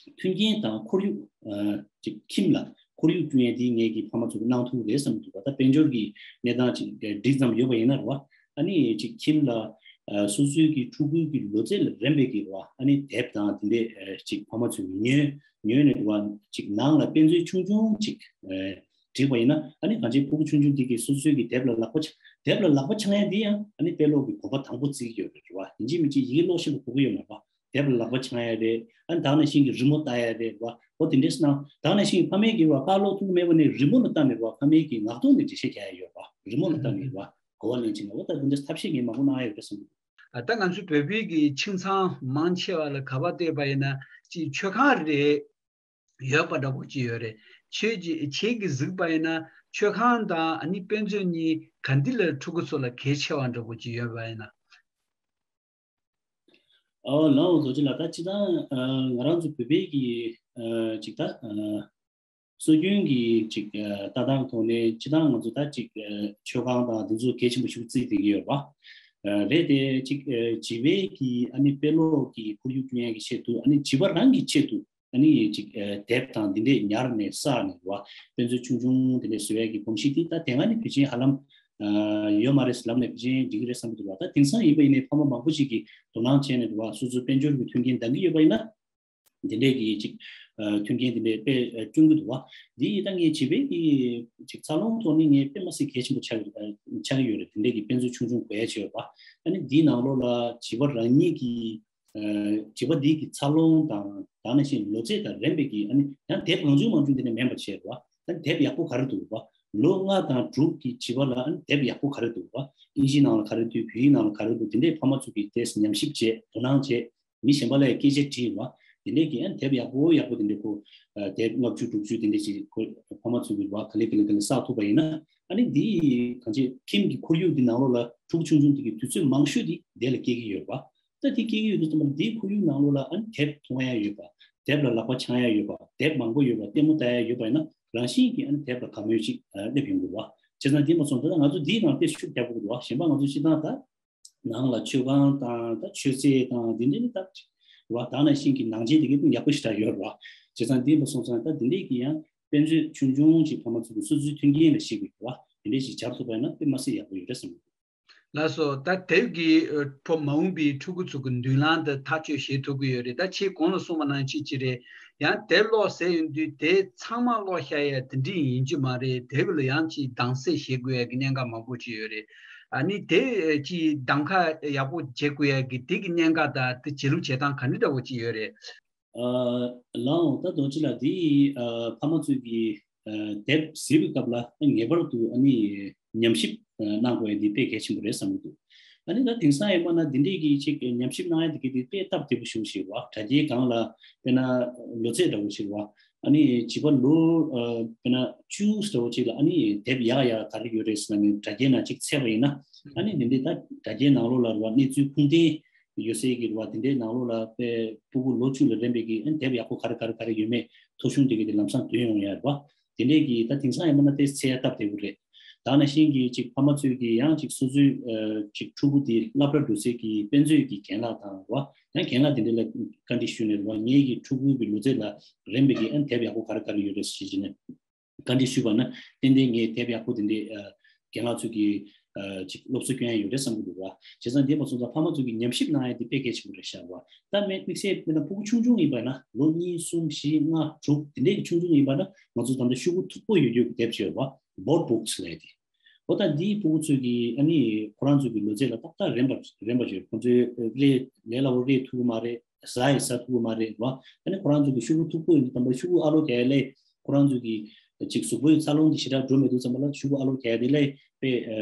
མཐུན་རྐྱེན་དང་ཁོར་ཡུག་ཨ་ཅིག་ཁྱིམ་ལ་ཁོར་ཡུག་བསྐྲུན་ཡས་འདི་ངེད་ཀྱི་ཕ་མ་ཚོ་གི་གནང་ཐུབ་རེད་བསམ་གྱི་འདུག་བ། ད་དཔལ་འབྱོར་གྱི་གནས་སྟངས་ཅིག་འགྲིག་ཙམ་ཡོད་པ་ཡིན་ན་རེད་བ། ཨ་ནི་ཅིག་ཁྱིམ་ལ་ཨ་སོ་སོའི་གི་ཕྲུ་གུའི་གི་ལོ་ཚད་ལ་རན་པའི་གི་རེད་བ། ཨ་ནི་དེབ་དང་དེ་འདྲས་ཨ་ཅིག་ཕ་མ་ཚོས་ཉོས་ཉོས་ནས་རེད་བ། ཅིག་ནང་ལ་དཔེ་མཛོད་ཆུང་ཆུང་ཅིག་ཨ་བསྒྲིགས་པ་ཡིན་ན། ཨ་ནི་གང་ཅིའི་ཕྲུ་གུ་ཆུང་ཆུང་འདི་གིས་སོ་སོའི་གི་དེབ་ལ་ལག་པ་འཆང་དེབ་ལ་ལག་པ་འཆང་ཡ་འདི་ཡང་ཨ་ནི་དཔེ་ཀློག་གི་གོ་སྐབས་དང་པོ་བརྩི་གི་ཡོད་རེད་བ། ཡིན་གཅིག་མིན་གཅིག་ཡི་གེ་ཀློག་ཤེས་པ་དགོས་ཀྱི་ཡོད་མ་རེད་བ། དེབ་ལ་ལག་པ་འཆང་ཡ་རེད། ཨ་ནི་ད་ག་ནང་བཞིན་གྱི་རི་མོ་ལྟ་ཡ་རེད་བ། འོ་དེ་འདྲས་སོང་ན་ད་ག་ནང་བཞིན་ཕ་མས་ཀྱིས་བ་ཕར་ཀློག་ཐུབ་ཀྱི་མེད་པ་ནས་རི་མོ་ལ་ལྟ་ནས་བ་ཕ་མས་ཀྱིས་ངག་ཐོག་ནས་འགྲེལ་བཤད་རྒྱག་ཡ་ཡོད་བ། རི་མོ་ལ་ལྟ་ནས་བ་གོ་བ་ལེན་བྱས་ནས། འོ་ད་དེ་འདྲས་ཐབས་ཤེས་ངས་མང་པོ་གནང་ཡ་ཡོད་རེད་བསམ་གྱི་འདུག་ད་ང་ཚོ་བོད་པའི་གི་ཁྱིམ་ཚང་མང་ཆེ་བ་ལ་ག་པར་བལྟས་པ་ཡིན་ན་ཅིག་མཆོད་ཁང་རེད། ཡོད་པ་འདྲ་པོ་ཅིག་ཡོད་རེད། ཁྱེད་ཀྱི་ཁྱེད་ཀྱིས་གཟིགས་པ་ཡིན་ན་མཆོད་ཁང་དང་ཨ་ནི་དཔེ་མཛོད་གཉིས་ག་འདི་ལ་ཕྲུ་གུ་ཚོ་ལ་གལ་ཆེ་བ་འདྲ་པོ་ཅིག་ཡོད་པ་ཡིན་ན། ཨོ་ལའོ་རྡོ་རྗེ་ལགས། ད་སྤྱིར་བཏང་ཨ་ང་རང་ཚོ་བོད་པའི་གི་ཨ་ཅིག་ད་ཨ་སྲོལ་རྒྱུན་གྱི་ཅིག་ཨ་ལྟ་སྟངས་ཐོག་ནས་སྤྱིར་བཏང་ང་ཚོ་ད་ཅིག་ཨ་མཆོད་ཁང་དང་འདི་ཚོ་གལ་ཆེན་པོ་ཞིག་བརྩིས་བསྡད་ཀྱི་ཡོད་པ། ཨ་རེད་དེ་ཅིག་ཨ་བྱིས་པའི་གི་ཨ་ནི་དཔེ་ཀློག་གི་ཁོར་ཡུག་བསྐྲུན་ཡས་ཀྱི་ཆེད་དུ་ཨ་ནི་བྱིས་པ་རང་གི་ཆེད་དུ་ ཨ་ནི་ཅིག་ཨ་དེབ་དང་འདི་འདྲས་ཉར་ནས་བསགས་ནས་རེད་བ། དཔེ་མཛོད་ཆུང་ཆུང་འདི་འདྲས་བཟོ་ཡས་ཀྱི་གོམས་གཤིས་དེ་ད་དེ་སྔ་ནས་ཕལ་ཆེར་ཧ་ལམ་ཨ་ཡོད་མ་རེད་ལབ་ནས་ཕལ་ཆེར་འགྲིག་གི་རེད་བསམ་གྱི་འདུག་བ། ད་དེང་སང་ཡིན་པ་ཡིན་ནའི་ཕ་མ་མང་པོ་ཞིག་གིས་དོ་སྣང་བྱས་ནས་རེད་བ། སོ་སོའི་དཔལ་འབྱོར་གྱི་མཐུན་རྐྱེན་འདང་གི་ཡོད་པ་ཡིན་ན། འདི་འདྲས་ཀྱི་ཅིག་ཨ་མཐུན་རྐྱེན་འདི་འདྲས་དཔེ་ཨ་བསྐྲུན་གྱི་འདུག་བ། འདི་ཡིས་ད་ངས་བྱིས་པའི་གི་ཅིག་འཚར་ལོངས་ཐོག་ནས་ངས་དཔེ་མ་སྲིད་གལ་ཆེན་པོ་ཆགས་ཨ་ཆགས་ཀྱི་ཡོད་རེད། འདི་འདྲས་ཀྱི་དཔེ་མཛོད་ཆུང་ཆུང་དགོས་ཡ་ཆེ་བ། ཨ་ནི་འདིའི་ནང་ལོགས་ལ་བྱིས་པ་རང་ཉིད་ཀྱི་ཨ་བྱིས་པ་འདི་གི་འཚར་ལོངས་དང་ད་ནང་བཞིན་ལོ་ཚད་དང་རན་པའི་གི་ཨ་ནི་ཡང་དེབ་མང་ཆུང་མང་ཆུང་འདི་འདྲས་མིན་པ་བྱས་རེད་བ། ཨ་ནི་དེབ་ཡག་པོ་ག་རེ་འདུག་བ། ལོ་ལྔ་དང་དྲུག་གི་བྱིས་པ་ལ་ཨ་ནི་དེབ་ཡག་པོ་ག་རེ་འདུག་བ། ཨིན་ཇིའི་ནང་ལ་ག་རེ་འདུག་བོད་ཡིག་ནང་ལ་ག་རེ་འདུག་འདི་འདྲས་ཕ་མ་ཚོ་གིས་དེ་ཉམས་ཞིབ་བྱས་དོ་སྣང་བྱས། མི་གཞན་པ་ལ་སྐད་ཆ་དྲིས་བ། དེ་འདྲས་ཀྱི་ཨ་དེབ་ཡག་པོ་ཡག་པོ་དེ་འདྲས་ཁོ་ཨ་དེབ་ལྔ་བཅུ་དྲུག་ཅུ་དེ་འདྲས་ཅིག་ཁོ་ཕ་མ་ཚོ་གི་བ་ག་ལེ་ག་ལེ་ག་ལེ་བསགས་ཐུབ་པ་ཡིན་ན། ཨ་ནི་འདི་གང་ཅི་ཁྱིམ་གྱི་ཁོར་ཡུག་འདི་ནང་ལོགས་ལ་ཕྲུ་གུ་ཆུང་ཆུང་དེ་གི་དུས་ཚོད་མང་ཤོས་དེ་དེ་ལ་སྐྱེལ་གྱི་ཡོད་པ། ད་དེ་སྐྱེལ་གྱི་ཡོད་དུས་ཙམ་པ་འདིའི་ཁོར་ཡུག་ནང་ལོགས་ལ་ཨ་ནི་དེབ་མཐོང་ཡ་ཡོད་པ། དེབ་ལ་ལག་པ་འཆང་ཡ་ཡོད་པ། དེབ་མང་པོ་ཡོད་པ། ལྟད་མོ་ལྟ་ཡ་ཡོད་པ་ཡིན་ན་རང་བཞིན་གྱིས་ཨ་ནི་དེབ་ལ་དགའ་མོས་ཅིག་ཨ་སླེབས་ཡོང་གི་རེད་བ། བྱས་ཙང་འདི་མ་སོང་ད་ལྟ་ང་ཚོ་འདིའི་ནང་དེ་ཤུགས་རྒྱག་དགོས་ཀྱི་འདུག་བ། གཞན་པ་ང་ཚོ་སྤྱིར་བཏང་ད། ནང་ལ་མཆོད་ཁང་དང་ད་མཆོད་རྫས་དང་འདི་འདྲ་ནི་ད་རེད་བ། ད་ནང་བཞིན་གྱི་ནང་ཆས་དེ་གའི་ཀུན་ཡག་པོ་ཞེ་དྲག་ཡོད་རེད་བ། བྱས་ཙང་འདི་འདྲ་སོང་ཙང་ད་འདི་འདྲས་ཀྱི་ཡང་དཔེ་མཛོད་ཆུང་ཆུང་ཅིག་ཕ་མ་ཚོ་གི་སོ་སོའི་མཐུན་རྐྱེན་ལ་གཞིགས་པའི་རེད་བ། འདི་འདྲས་ཞིག་སྦྱར་ཐུབ་པ་ཡིན་ན་དཔེ་མ་སྲིད་ཡག་པོ་ཡོད་རེད་བསམ་གྱི་འདུག། ལགས་སོ། ད་དེབ་ཀྱིས་ཨ་བོད་མ་འོངས་པའི་ཕྲུ་གུ་ཚོ་གི་མདུན་ལམ་དེ་ཐག་གཅོད་བྱེད་ཐུབ་ཀྱི་ཡོད་རེད། ད་ཁྱེད་གོང་ལ་གསུངས་པ་ནང་བཞིན་ཅིག་རེད། ཡང་དེབ་ཀློག་ཟེར་ཡོང་དུས་དེ་ཚང་མ་ཀློག་བྱ་ཡ་དེ་འདྲ་ཡིན་གྱི་མ་རེད། དེབ་ལ་ཡང་ཅིག་གདམ་གསེས་བྱེད་དགོས་ཡ་གི་གནད་འགག་མང་པོ་ཅིག་ཡོད་རེད། ཨ་ནི་དེ་ཅིག་གདམ་ཁ་ཡག་པོ་བྱེད་དགོས་ཡ་གི་དེ་གི་གནད་འགག་དང་དེ་བྱེད་ལུགས་བྱེད་སྟངས་ག་འདྲ་འདྲ་བོ་ཅིག་ཡོད་རེད། ཨ་ལའོ་ད་རྡོ་རྗེ་ལགས་འདི་ཨ་ཕ་མ་ཚོས་ཀྱི་ཨ་དེབ་གཟིགས་པའི་སྐབས་ལ་ངེས་པར་དུ་ཨ་ནི་ཉམས་ཞིབ་ཨ་གནང་དགོས་ཡ་འདི་དཔེ་གལ་ཆེན་པོ་རེད་བསམ་གྱི་འདུག། ཨ་ནི་ད་དེང་སང་ཡིན་པ་ན་འདི་འདྲས་ཀྱི་ཅིག་ཉམས་ཞིབ་གནང་ཡ་འདི་གི་དེ་དཔེ་སྟབས་བདེ་པོ་ཞེ་པོ་ཞིག་རེད་བ། དྲ་རྒྱའི་སྒང་ལ་དཔེར་ན་ལོ་ཚད་འདྲ་བོ་ཞིག་རེད་བ། ཨ་ནི་བྱིས་པ་ལོ་ཨ་དཔེར་ན་བཅུ་འདྲ་བོ་ཅིག་ལ་ཨ་ནི་དེབ་ཡག་ཡག་ག་རེ་ཡོད་རེད་ཟེར་ན་ནི་དྲ་རྒྱའི་ནང་ཅིག་བཙལ་བ་ཡིན་ན། ཨ་ནི་འདི་འདྲས་ད་དྲ་རྒྱའི་ནང་ལོགས་ལ་རེད་བ། གནས་ཚུལ་ཁུངས་ལྡན་ཡོད་སའི་གི་རེད་བ། དེ་འདྲའི་ནང་ལོགས་ལ་དཔེ་ཕྲུ་གུ་ལོ་བཅུ་ལ་རན་པའི་གི་ཨ་ནི་དེབ་ཡག་པོ་ག་རེ་ག་རེ་ག་རེ་ཡོད་མེད་ཐོ་གཞུང་དེ་གི་དེ་ལམ་སང་ཐོན་ཡོང་ཡ་རེད་བ། དེ་འདྲས་ཀྱི་ད་དེང་སང་ཡིན་པ་ན་དེ་འཚོལ་ཡ་སྟབས་བདེ་པོ་རེད། ད་ནང་བཞིན་གྱི་ཅིག་ཕ་མ་ཚོས་ཀྱི་ཡང་ཅིག་སོ་སོའི་ཨ་ཅིག་ཕྲུ་གུ་དེ་སློབ་གྲྭ་འགྲོ་སའི་གི་དཔེ་མཛོད་ཀྱི་རྒན་ལགས་དང་རེད་བ། ཡང་རྒན་ལགས་དེ་འདྲས་ལ་བཀའ་འདྲི་ཞུས་ནས་རེད་བ། ངེད་ཀྱི་ཕྲུ་གུ་གི་ལོ་ཚད་ལ་རན་པའི་གི་ཨ་ནི་དེབ་ཡག་པོ་ག་རེ་ག་རེ་ཡོད་རེད་ཟེར་བྱས་ནས། བཀའ་འདྲི་ཞུས་པ་ན་ཏན་ཏན་ངས་དེབ་ཡག་པོ་དེ་འདྲའི་ཨ་རྒན་ལགས་ཚོས་ཀྱི་ཨ་ཅིག་སློབ་གསོ་སྐྱོན་ཡ་ཡོད་རེད་བསམ་གྱི་འདུག་བ། བྱས་ཙང་འདི་མ་སོང་ཙང་ཕ་མ་ཚོས་ཀྱི་ཉམས་ཞིབ་གནང་ཡ་འདི་དཔེ་གལ་ཆེན་པོ་རེད་ཤག་བ། ད་དམིགས་བསལ་དཔེར་ན་ཕྲུ་གུ་ཆུང་ཆུང་ཡིན་པ་ན་ལོ་གཉིས་གསུམ་བཞི་ལྔ་དྲུག་དེ་འདྲའི་གི་ཆུང་ཆུང་ཡིན་པ་ན་ང་ཚོ་ད་ལྟ་ཤོག་བུ་མཐུག་པོ་ཡོད་རྒྱུ་གི་དེབ་ཅིག་ཡོད་བ། Board Books ལབ་ཡ་དེ། འོ་ད་འདིའི་ཕྲུ་གུ་ཚོས་ཀྱི་ཨ་ནི་ཁོ་རང་ཚོ་གི་ལོ་ཚད་ལ་ཏག་ཏག་རན་པ་རན་པ་ཅིག་ཡོད། ཁོ་ཚོས་རེད་ལས་སླ་བོ་རེད་ཐུབ་ཀྱི་མ་རེད། ཟ་ཡི་ཟ་ཐུབ་ཀྱི་མ་རེད་བ། ཨ་ནི་ཁོ་རང་ཚོ་གི་ཤོག་བུ་མཐུག་པོ་ཡིན་དུས་ཙམ་པ་ཤོག་བུ་ཨ་ལོ་རྒྱག་ཡ་ལས་ཁོ་རང་ཚོ་གི་ཅིག་གཟུགས་པོའི་འཚར་ལོངས་འདི་ཞེ་དྲག་འགྲོ་མེད་དུས་ཙམ་པ་ལ་ཤོག་བུ་ཨ་ལོ་རྒྱག་ཡ་དེ་ལས་དཔེ་ཨ་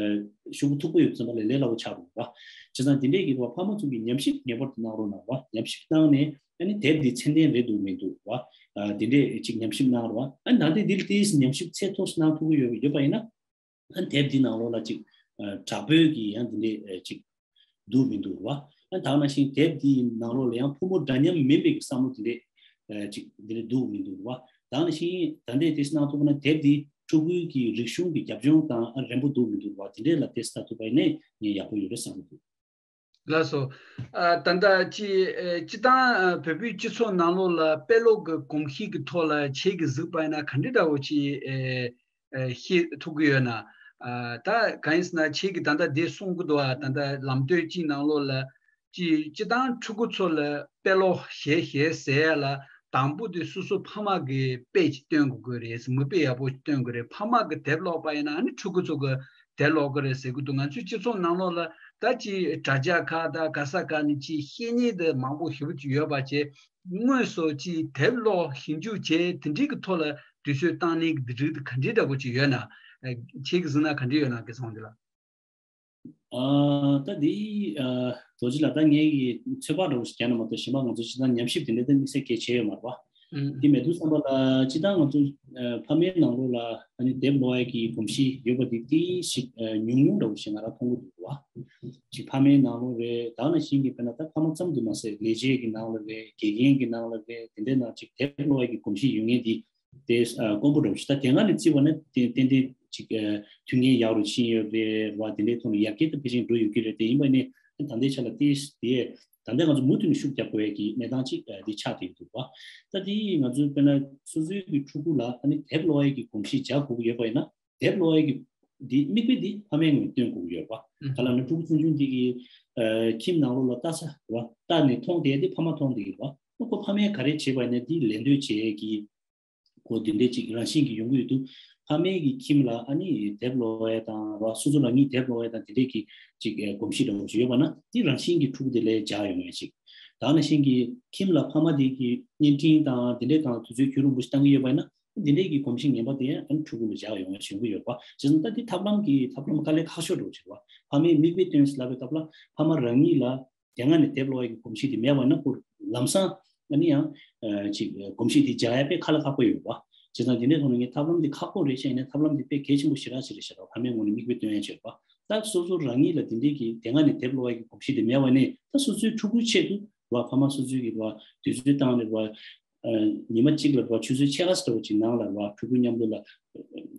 ཤོག་བུ་མཐུག་པོ་ཡོད་དུས་ཙམ་པ་ལ་ལས་སླ་བོ་ཆགས་འགྲོ་བ། བྱས་ཙང་འདི་འདྲས་ཀྱི་བ་ཕ་མ་ཚོ་གི་ཉམས་ཞིབ་ངེས་པར་དུ་གནང་རོགས་གནང་བ། ཉམས་ཞིབ་གནང་ནས་ཨ་ནི་དེབ་འདི་ཚད་ལྡན་རེད་འདུག་མི་འདུག་བ། ཨ་འདི་འདྲས་ཅིག་ཉམས་ཞིབ་གནང་རོགས། ཨ་ནི་ད་ལྟའི་འདི་ལ་ཏོག་ཙམ་ཉམས་ཞིབ་ཚད་མཐོ་ཙམ་གནང་ཐུབ་ཀྱི་ཡོད་ཡོད་པ་ཡིན་ན། ཨ་དེབ་འདི་ནང་ལོགས་ལ་ཅིག་ཨ་དྲག་པོའི་གི་ཡང་འདི་འདྲས་ཨ་ཅིག་འདུག་མི་འདུག་བ། ཨ་ད་ནང་བཞིན་དེབ་འདིའི་ནང་ལོགས་ལ་ཡང་ཕོ་མོ་འདྲ་མཉམ་མིན་པའི་གི་བསམ་བློ་འདི་འདྲས་ཨ་ཅིག་འདི་འདྲས་འདུག་མི་འདུག་བ། ད་ནང་བཞིན་ད་ལྟའི་དེ་གནང་ཐུབ་ན་དེབ་འདི་ཕྲུ་གུའི་གི་རིག་གཞུང་གི་རྒྱབ་ལྗོངས་དང་ཨ་རན་པོ་འདུག་མི་འདུག་བ། འདི་འདྲས་ལ་དེ་ལྟ་ཐུབ་པ་ཡིན་ནའི་ངས་ཡག་པོ་ཡོད་རེད་བསམ་གྱི་འདུག། ལགས་སོ། ཨ་ད་ལྟ་ཅི་ཨེ་སྤྱི་བཏང་ཨ་བོད་པའི་སྤྱི་ཚོགས་ནང་ལོགས་ལ་དཔེ་ཀློག་གི་གོམས་གཤིས་ཀྱི་ཐོག་ལ་ཁྱེད་ཀྱིས་གཟིགས་པ་ཡིན་ན་ག་འདྲ་འདྲ་བོ་ཅིག་ཨེ་ཨེ་ཤེས་ཐུབ་ཀྱི་ཡོད་ན། ཨ་ད་གང་ཡིན་ཟེར་ན་ཁྱེད་ཀྱིས་ད་ལྟ་འདི་གསུང་གི་འདུག་ཨ། ད་ལྟ་ལམ་སྟོན་གཅིག་ནང་ལོགས་ལ་ཅི་སྤྱི་བཏང་ཕྲུ་གུ་ཚོ་ལ་དཔེ་ཀློག་བྱེད་བྱེད་ཟེར་ཡ་ལ་དང་པོ་དེ་སོ་སོ་ཕ་མ་གིས་དཔེ་ཅིག་སྟོན་དགོས་ཀྱི་རེད། མིག་དཔེ་ཡག་པོ་ཅིག་སྟོན་དགོས་རེད། ཕ་མ་གིས་དེབ་ཀློག་པ་ཡིན་ན་ཨ་ནི་ཕྲུ་གུ་ཚོ་གིས་དེབ་ཀློག་གི་རེད་ཟེར་གི་འདུག། ང་ཚོའི་སྤྱི་ཚོགས་ནང་ལོགས་ལ་ད་ཅིག་དྲ་རྒྱ་ཁག་དང་ག་ས་ག་ནས་ཅིག་བཤེས་གཉེན་དེ་མང་པོ་ཞེ་པོ་ཅིག་ཡོད་པ་བྱས། དངོས་སུ་ཅིག་དེབ་ཀློག་ཞིབ་འཇུག་བྱས་དེ་འདྲའི་གི་ཐོག་ལ་དུས་ཚོད་བཏང་ནས་གི་དེ་འདྲའི་གི་ག་འདྲའི་འདྲ་པོ་ཅིག་ཡོད་ན། ཨ་ཁྱེད་ཀྱིས་གཟིགས་ན་ག་འདྲ་ཡོད་ན་སྐལ་བཟང་འདི་ལ། ཨ་ད་འདི་ཨ་རྡོ་རྗེ་ལགས། ད་ངས་ཀྱི་ཚོད་དཔག་འདྲ་པོ་ཞིག་བརྒྱབ་ན་མ་གཏོགས་གཞན་པ་ང་ཚོ་སྤྱིར་བཏང་ཉམས་ཞིབ་དེ་འདྲ་ད་དམིགས་བསལ་གལ་ཆེ་ཡོད་མ་རེད་པ། ཨུམ། དེ་མེད་དུས་ཙམ་པ་ལ་སྤྱིར་བཏང་ང་ཚོ་ཨ་ཕ་མའི་ནང་ལོགས་ལ་ཨ་ནི་དེབ་ཀློག་ཡས་ཀྱི་གོམས་གཤིས་ཡོད་པ་དེ་ཏིག་ཞིག་ཨ་ཉུང་ཉུང་འདྲ་པོ་ཞིག་ང་རང་མཐོང་གི་འདུག་པ། ཅིག་ཕ་མའི་ནང་ལོགས་རེད། ད་ནང་བཞིན་གྱི་དཔེར་ན་ད་ཕ་མ་ཙམ་དུ་མ་ཟད་ལས་བྱེད་ཀྱི་ནང་ལ་རེད། དགེ་རྒན་གྱི་ནང་ལ་རེད། དེ་འདྲའི་ནང་ཅིག་དེབ་ཀློག་ཡས་ཀྱི་གོམས་གཤིས་ཡོད་མཁན་དེ་དེ་ཨ་དཀོན་པོ་འདྲ་པོ་ཞིག། ད་དེ་སྔ་ནས་བརྩིས་པ་ན་ཏན་ཏན་ཅིག་ཨ་མཐུན་རྐྱེན་ཡག་རུ་ཕྱིན་ཡོད་རེད་བ། དེ་འདྲའི་ཐོག་ནས་ཡར་རྒྱས་དེ་ཕལ་ཆེར་འགྲོ་ཡོད་ཀྱི་རེད། དེ་ཡིན་པ་ནི་ད་ལྟའི་ཆ་ལ་དེ་དེ་ ད་ལྟ་ང་ཚོ་མུ་མཐུད་ནས་ཤུགས་རྒྱག་དགོས་ཡས་ཀྱི་གནས་སྟངས་ཅིག་ཨ་འདི་ཆགས་བསྡད་འདུག་བ། ད་འདི་ང་ཚོའི་དཔེར་ན་སོ་སོའི་གི་ཕྲུ་གུ་ལ་ཨ་ནི་དེབ་ཀློག་ཡས་ཀྱི་གོམས་གཤིས་སྦྱར་དགོས་ཀྱི་ཡོད་པ་ཡིན་ན། དེབ་ཀློག་ཡས་ཀྱི་འདི་མིག་དཔེ་འདི་ཕ་མའི་ངོས་སྟོན་དགོས་ཀྱི་ཡོད་པ། ཨུ། ག་ལབ་ན་ཕྲུ་གུ་ཆུང་ཆུང་འདི་གི་ཨ་ཁྱིམ་ནང་ལོགས་ལ་ལྟ་ས་རེད་བ། ལྟ་ནས་མཐོང་བསྡད་དེ་ཕ་མ་མཐོང་བསྡད་ཀྱི་རེད་བ། ཨ་ཁོ་ཕ་མས་ག་རེ་བྱེད་པ་ཡིན་ན་འདི་ལད་ཟློས་བྱེད་ཡས་ཀྱི་ཁོ་འདི་འདྲས་ཅིག་རང་བཞིན་གྱིས་ཡོང་གི་ཡོད་དུས། ཕ་མའི་གི་ཁྱིམ་ལ་ཨ་ནི་དེབ་ཀློག་ཡས་དང་ར་སོ་སོ་ལ་ངའི་དེབ་ཀློག་ཡས་དང་འདི་འདྲས་ཀྱི་ཅིག་ཨེ་གོམས་གཤིས་འདྲ་བོ་ཞིག་ཡོད་པ་ན། འདི་རང་བཞིན་གྱིས་ཕྲུ་གུ་དེ་ལ་འཇགས་ཡོང་ཡས་ཅིག་ད་ག་ནང་བཞིན་གྱི་ཁྱིམ་ལ་ཕ་མ་དེ་གི་བརྙན་འཕྲིན་དང་འདི་འདྲས་དང་དུས་ཚོད་རྒྱུན་རིང་པོ་ཞིག་བཏང་གི་ཡོད་པ་ཡིན་ན། འདི་འདྲས་ཀྱི་གོམས་གཤིས་ངན་པ་དེ་ཡང་ཨ་ནི་ཕྲུ་གུ་ལ་འཇགས་ཡོང་ཡས་ཡོང་གི་ཡོད་པ། བྱས་ཙང་ད་འདི་ཐབས་ལམ་གྱི་ཐབས་ལམ་དཀའ་ལས་ཁག་ཤོས་འདྲ་བོ་ཅིག་རེད་བ། ཕ་མས་མིག་དཔེ་སྟོན་ཟེར་ལབ་པའི་སྐབས་ལ་ཕ་མ་རང་ཉིད་ལ་དེ་སྔ་ནས་དེབ་ཀློག་ཡས་ཀྱི་གོམས་གཤིས་དེ་མེད་པ་ཡིན་ན། ཁོ་ལམ་སང་ཨ་ནི་ཡང་ཨ་ཅིག་གོམས་གཤིས་དེ་འཇགས་ཡས་དཔེ་ཁ་ལ་ཁག་པོ་ཡོད་པ། བྱས་ཙང་དེ་འདྲའི་ཐོག་ནས་ངས་ཐབས་ལམ་དེ་ཁག་པོ་རེད་ཤག་ཡིན་ནའི་ཐབས་ལམ་དེ་དཔེ་གལ་ཆེན་པོ་ཞེ་དྲག་ཞིག་རེད་ཤག་ཕ་མའི་ངོས་ནས་མིག་དཔེ་སྟོན་ཡས་བྱས་པ། ད་སོ་སོ་རང་ཉིད་ལ་དེ་འདྲའི་གི་དེ་སྔ་ནས་དེབ་ཀློག་ཡས་ཀྱི་གོམས་གཤིས་དེ་མེད་པ་ནས། ད་སོ་སོའི་ཕྲུ་གུའི་ཆེད་དུ་བ། ཕ་མ་སོ་སོའི་གི་བ་དུས་ཚོད་བཏང་ནས་བ། ཨ་ཉི་མ་གཅིག་ལ་བ་ཆུ་ཚོད་ཕྱེད་ཀ་ཙམ་ཅིག་ནང་ལ་བ་ཕྲུ་གུ་མཉམ་དུ་ལ་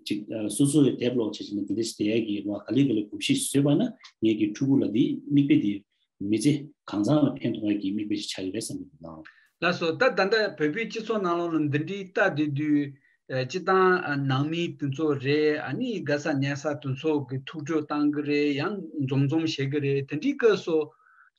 ཅིག་ཨ་སོ་སོ་ཡི་དེབ་ཀློག་བྱས་བྱས་ནས་དེ་འདྲ་ཞིག་བསྡད་ཡས་ཀྱི་བ་ག་ལེ་ག་ལེ་གོམས་གཤིས་བཟོས་པ་ན། ངེད་ཀྱི་ཕྲུ་གུ་ལ་དེ་མིག་དཔེ་དེ་མི་ཚེ་གང་ཚང་ལ་ཕན་ཐོགས་ཡས་ཀྱི་མིག་དཔེ་ཞིག་ཆགས་ཀྱི་རེད་བསམ་གྱི་འདུག་ལགས། ལགས་སོ། ད་ད་ལྟ་བོད་པའི་སྤྱི་ཚོགས་ནང་ལོགས་ལ་འདི་འདྲའི་ལྟ་བསྡད་དུས། ཨ་སྤྱིར་བཏང་ཨ་ནང་མི་དེ་ཚོ་རེད། ཨ་ནི་དགའ་ས་ཉལ་ས་དེ་ཚོ་གི་ཐུགས་སྤྲོ་བཏང་གི་རེད། ཡང་འཛོམས་འཛོམས་བྱེད་ཀྱི་རེད། དེ་འདྲའི་སྐབས་སུ་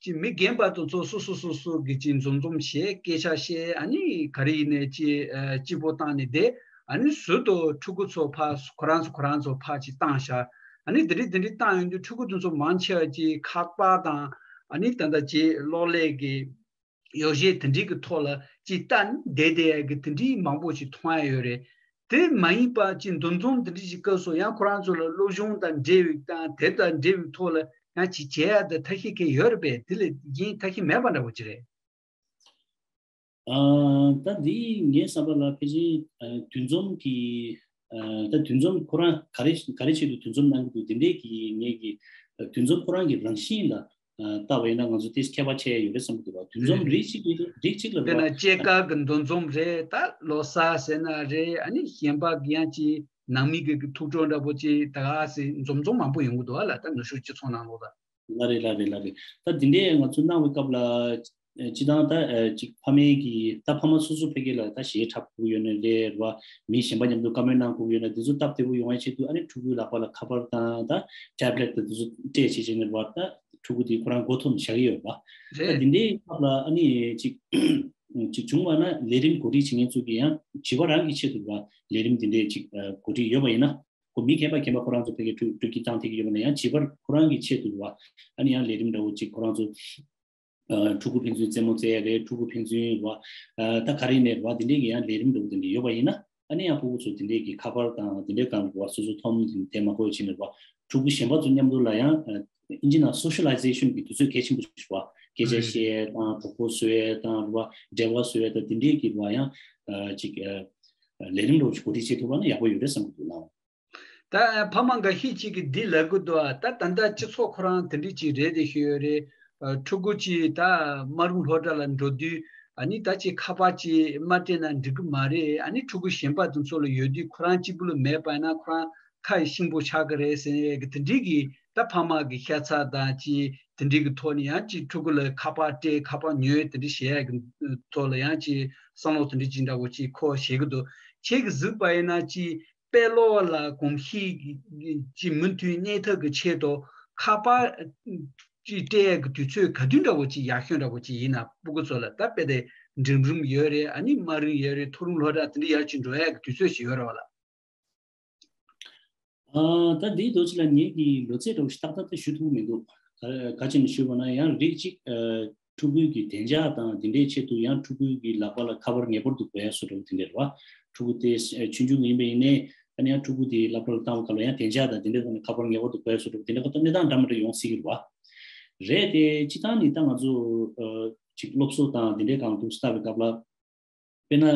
ཅིག་མི་རྒན་པ་དེ་ཚོ་སོ་སོ་སོ་སོ་གི་ཅིག་འཛོམས་འཛོམས་བྱས། སྐད་ཆ་བཤད། ཨ་ནི་ག་རེ་ཡིན་ནའི་ཅིག་ཨ་སྐྱིད་པོ་བཏང་ནས་བསྡད། ཨ་ནི་ཟུར་དུ་ཕྲུ་གུ་ཚོ་ཕར་ཁོ་རང་ཚོ་ཁོ་རང་ཚོ་ཕར་ཅིག་བཏང་བཞག་ཨ་ནི་དེ་འདྲའི་དེ་འདྲའི་བཏང་ཡོང་དུས་ཕྲུ་གུ་དེ་ཚོ་མང་ཆེ་བ་ཅིག་ཁ་པར་དང་། ཨ་ནི་ད་ལྟ་ཅིག་གློག་ཀླད་ཀྱི་ཡོ་བྱད་དེ་འདྲའི་གི་ཐོག་ལ་ཅིག་ལྟ་བསྡད་བསྡད་ཡ་གི་དེ་འདྲའི་མང་པོ་ཞིག་མཐོང་ཡ་ཡོད་རེད། དེ་མ་ཡིན་པ་ཅིག་འདུ་འཛོམས་དེ་འདྲ་ཞིག་སྐབས་སུ་ཡང་ཁོ་རང་ཚོ་ལ་སློབ་སྦྱོང་དང་འབྲེལ་བའི་དང་དེ་དང་འབྲེལ་བའི་ཐོག་ལ་ཡང་ཅིག་བྱེད་ཡ་དང་ཐབས་ཤེས་གང་ཡོད་རེད་པས། དེ་ལས་གཞན་ཐབས་ཤེས་མེད་པ་འདྲ་བོ་ཅིག་རེད། ཨ་ད་འདི་ངའི་བསམ་པ་ལ་ཕལ་ཆེར་ཨ་འདུ་འཛོམས་ཀྱི་ཨ་ད་འདུ་འཛོམས་ཁོ་རང་ག་རེ་ག་རེ་ཆེད་དུ་འདུ་འཛོམས་གནང་གི་འདུག་དེ་འདྲའི་གི་ངེད་ཀྱི་ཨ་འདུ་འཛོམས་ཁོ་རང་གི་རང་བཞིན་ལ་ཨ་བལྟ་བ་ཡིན་ན་ང་ཚོ་ཏོག་ཙམ་ཁྱད་པར་ཆེ་ཡ་ཡོད་རེད་བསམ་གྱི་འདུག་རེད། འདུ་འཛོམས་རེད། རིགས་གཅིག་གི་རིགས་གཅིག་ལ་དཔེར་ན་རེད་བ། སྐྱེས་སྐར་གྱི་འདུ་འཛོམས་རེད། ད་ལོ་གསར་ཟེར་ན་རེད། ཨ་ནི་གཞན་པ་གི་ཡང་ཅིག་ནང་མི་གི་གི་ཐུགས་སྤྲོ་འདྲ་པོ་ཅིག་ད་ག་སེ་འཛོམས་འཛོམས་མང་པོ་ཡོང་གི་འདུག་ཨ་ལ། ད་ནུབ་ཕྱོགས་སྤྱི་ཚོགས་ནང་ལོགས་ལ། ལགས་རེད། ལགས་རེད། ལགས་རེད། ད་འདི་འདྲས་ང་ཚོ་གནང་བའི་སྐབས་ལ་ཨ་སྤྱིར་བཏང་ད་ཨ་ཅིག་ཕ་མའི་གི་ད་ཕ་མ་སོ་སོ་ཕ་གི་ལ་ད་གཞས་འཁྲབ་དགོས་ཡོད་ན་རེད་བ། མི་གཞན་པ་མཉམ་དུ་བཀའ་མོལ་གནང་དགོས་ཡོད་ན་འདི་ཚོ་སྟབས་བདེ་པོ་ཡོང་བའི་ཆེད་དུ། ཨ་ནི་ཕྲུ་གུའི་ལག་པ་ལ་ཁ་པར་དང་ད་ཊེབ་ལེཊ་དང་འདི་ཚོ་སྤྲད་བྱས་བྱས་ནས་བ། ད་ཕྲུ་གུ་དེ་ཁོ་རང་མགོ་འཐོམས་བཞག་གི་ཡོད་པ། ད་རེད། འདི་འདྲའི་སྐབས་ལ་ཨ་ནི་ཅིག་ཅིག་བྱུང་བ་ན་ལས་རིམ་གོ་སྒྲིག་བྱེད་མཁན་ཚོ་གི་ཡང་བྱིས་པ་རང་གི་ཆེད་དུ་བ་ལས་རིམ་འདི་འདྲས་ཅིག་ཨ་གོ་སྒྲིག་ཡོད་པ་ཡིན་ན། ཁོ་མི་རྒན་པ་རྒན་པ་ཁོ་རང་ཚོ་ཕ་གི་ཕྲུ་ཕྲུ་གུ་བཏང་ཐུབ་ཀྱི་ཡོད་པ་ན་ཡང་བྱིས་པ་ཁོ་རང་གི་ཆེད་དུ་བ། ཨ་ནི་ཡང་ལས་རིམ་འདྲ་བོ་ཅིག་ཁོ་རང་ཚོ་ཨ་ཕྲུ་གུ་ཕན་ཚུན་རྩེད་མོ་རྩེ་ཡ་རེད། ཕྲུ་གུ་ཕན་ཚུན་བ་ཨ་ད་ག་རེ་ནས་བ་འདི་འདྲས་ཀྱི་ཡང་ལས་རིམ་འདྲ་བོ་དེ་འདྲས་ཡོད་པ་ཡིན་ན། ཨ་ནི་ཡང་ཕྲུ་གུ་ཚོ་དེ་འདྲས་ཀྱི་ཁ་པར་དང་དེ་འདྲས་སྒང་ལ་བ་སོ་སོ་མཐོང་དེ་མ་དགོས་བྱས་ནས་བ། ཕྲུ་གུ་གཞན་པ་ཚོ་མཉམ་དུ་ལ་ཡང་ཨ་ཨིན་ཇི་ནང་སོ་ཤ་ལའི་ཟེ་ཤན་གྱི་དུས་ཚོད་གལ་ཆེན་པོ་ཞིག་བ། སྐད་ཆ་བཤད་ཡ་དང་གྲོགས་པོ་བཟོ་ཡ་དང་བ་འབྲེལ་བ་བཟོ་ཡ་དང་དེ་འདྲས་ཀྱི་བ་ཡང་ཨ་ཅིག་ཨ་ལས་རིམ་འདྲ་བོ་ཞིག་གོ་སྒྲིག་བྱེད་ཐུབ་པ་ན་ཡག་པོ་ཡོད་རེད་བསམ་གྱི་འདུག་ལགས། ད་ཕ་མ་འགའ་ཤས་ཅིག་གིས་འདི་ལབ་གི་འདུག་ཨ་ད་ད་ལྟ་སྤྱི་ཚོགས་ཁོ་རང་དེ་འདྲ་ཅིག་རེད་དེ་ཤོད་ཡོད་རེད། ཨ་ཕྲུ་གུ་ཅིག་ད་མ་རུང་སློབ་གྲྭ་ལ་འགྲོ་དུས་ཨ་ནི་ད་ཅིག་ཁ་པར་ཅིག་མ་སྤྲད་ན་འགྲིག་གི་མ་རེད། ཨ་ནི་ཕྲུ་གུ་གཞན་པ་དེ་ཚོ་ལ་ཡོད་དུས་ཁོ་རང་གཅིག་པུ་ལ་མེད་པ་ཡིན་ན་ཁོ་རང་ཁ་ཡི་ཤིང་པོ་ཆགས་ཀྱི་རེད་ཟེར་ཡས་ཀྱི་དེ་འདྲའི་གི་ད་ཕ་མ་གི་ཤ་ཚ་དང་ཅིག་དེ་འདྲའི་གི་ཐོག་ནས་ཡང་ཅིག་ཕྲུ་གུ་ལ་ཁ་པར་སྤྲད་ཁ་པར་ཉོས་དེ་འདྲ་བྱེད་ཡས་ཀྱི་ཐོག་ལ་ཡང་ཅིག་བསམ་བློ་དེ་འདྲ་ཅིག་འདྲ་བོ་ཅིག་ཁོ་བྱེད་ཀྱི་འདུག་ཁྱེད་ཀྱིས་གཟིགས་པ་ཡིན་ན་ཅིག་དཔེ་ཀློག་ལ་གོམས་གཤིས་ཀྱི་མུ་མཐུད་གནས་ཐབས་ཀྱི་ཆེད་དུ་ཁ་པར་ཅིག་སྤྲད་ཡས་ཀྱི་དུས་ཚོད་ག་དུས་འདྲ་བོ་ཅིག་ཡག་ཤོས་འདྲ་བོ་ཅིག་ཡིན་ན། ཕྲུ་གུ་ཚོ་ལ་ད་དཔེ་དེ་འགྲིམ་རིམ་ཡོད་རེད། ཨ་ནི་མ་རིང་ཡོད་རེད། མཐོ་རིམ་སློབ་གྲྭ་དེ་འདྲ་ཡར་ཅིག་འགྲོ་ཡས་ཀྱི་དུས་ཚོད་ཅིག་ཡོད་རེད་བ་ལགས། ཨ་ད་འདིའི་ཐོག་ཅིག་ལ་ངེད་ཀྱི་ལོ་ཚད་འདྲ་བོ་ཞིག་ཏག་ཏག་ཏག་ཞུ་ཐུབ་ཀྱི་མི་འདུག་ག་ག་ཅི་ནས་ཞུས་པ་ན་ཡང་རིགས་གཅིག་ཨ་ཕྲུ་གུའི་གི་བདེ་འཇགས་དང་དེ་འདྲའི་ཆེད་དུ་ཡང་ཕྲུ་གུའི་གི་ལག་པ་ལ་ཁ་པར་ངེས་པར་དུ་དགོས་ཡ་བཟོ་འདྲ་བོ་དེ་འདྲ་རེད་བ། ཕྲུ་གུ་དེ་ཨ་ཆུང་ཆུང་ཡིན་པ་ཡིན་ནའི་ཨ་ནི་ཡང་ཕྲུ་གུ་དེ་སློབ་གྲྭ་ལ་བཏང་བའི་སྐབས་ལ་ཡང་བདེ་འཇགས་དང་དེ་འདྲའི་ཐོག་ནས་ཁ་པར་ངེས་པར་དུ་དགོས་ཡ་བཟོ་འདྲ་བོ་དེ་འདྲ་ཁ་ཐོག་གནས་སྟངས་འདྲ་མི་འདྲ་ཡོང་སྲིད་ཀྱི་རེད་བ། རེད་དེ་སྤྱིར་བཏང་ནི་ད་ང་ཚོ་ཨ་ཅིག་སློབ་གསོ་དང་དེ་འདྲའི་སྒང་དུ་ལྟ་བའི་སྐབས་ལ། དཔེར་ན་ཨ་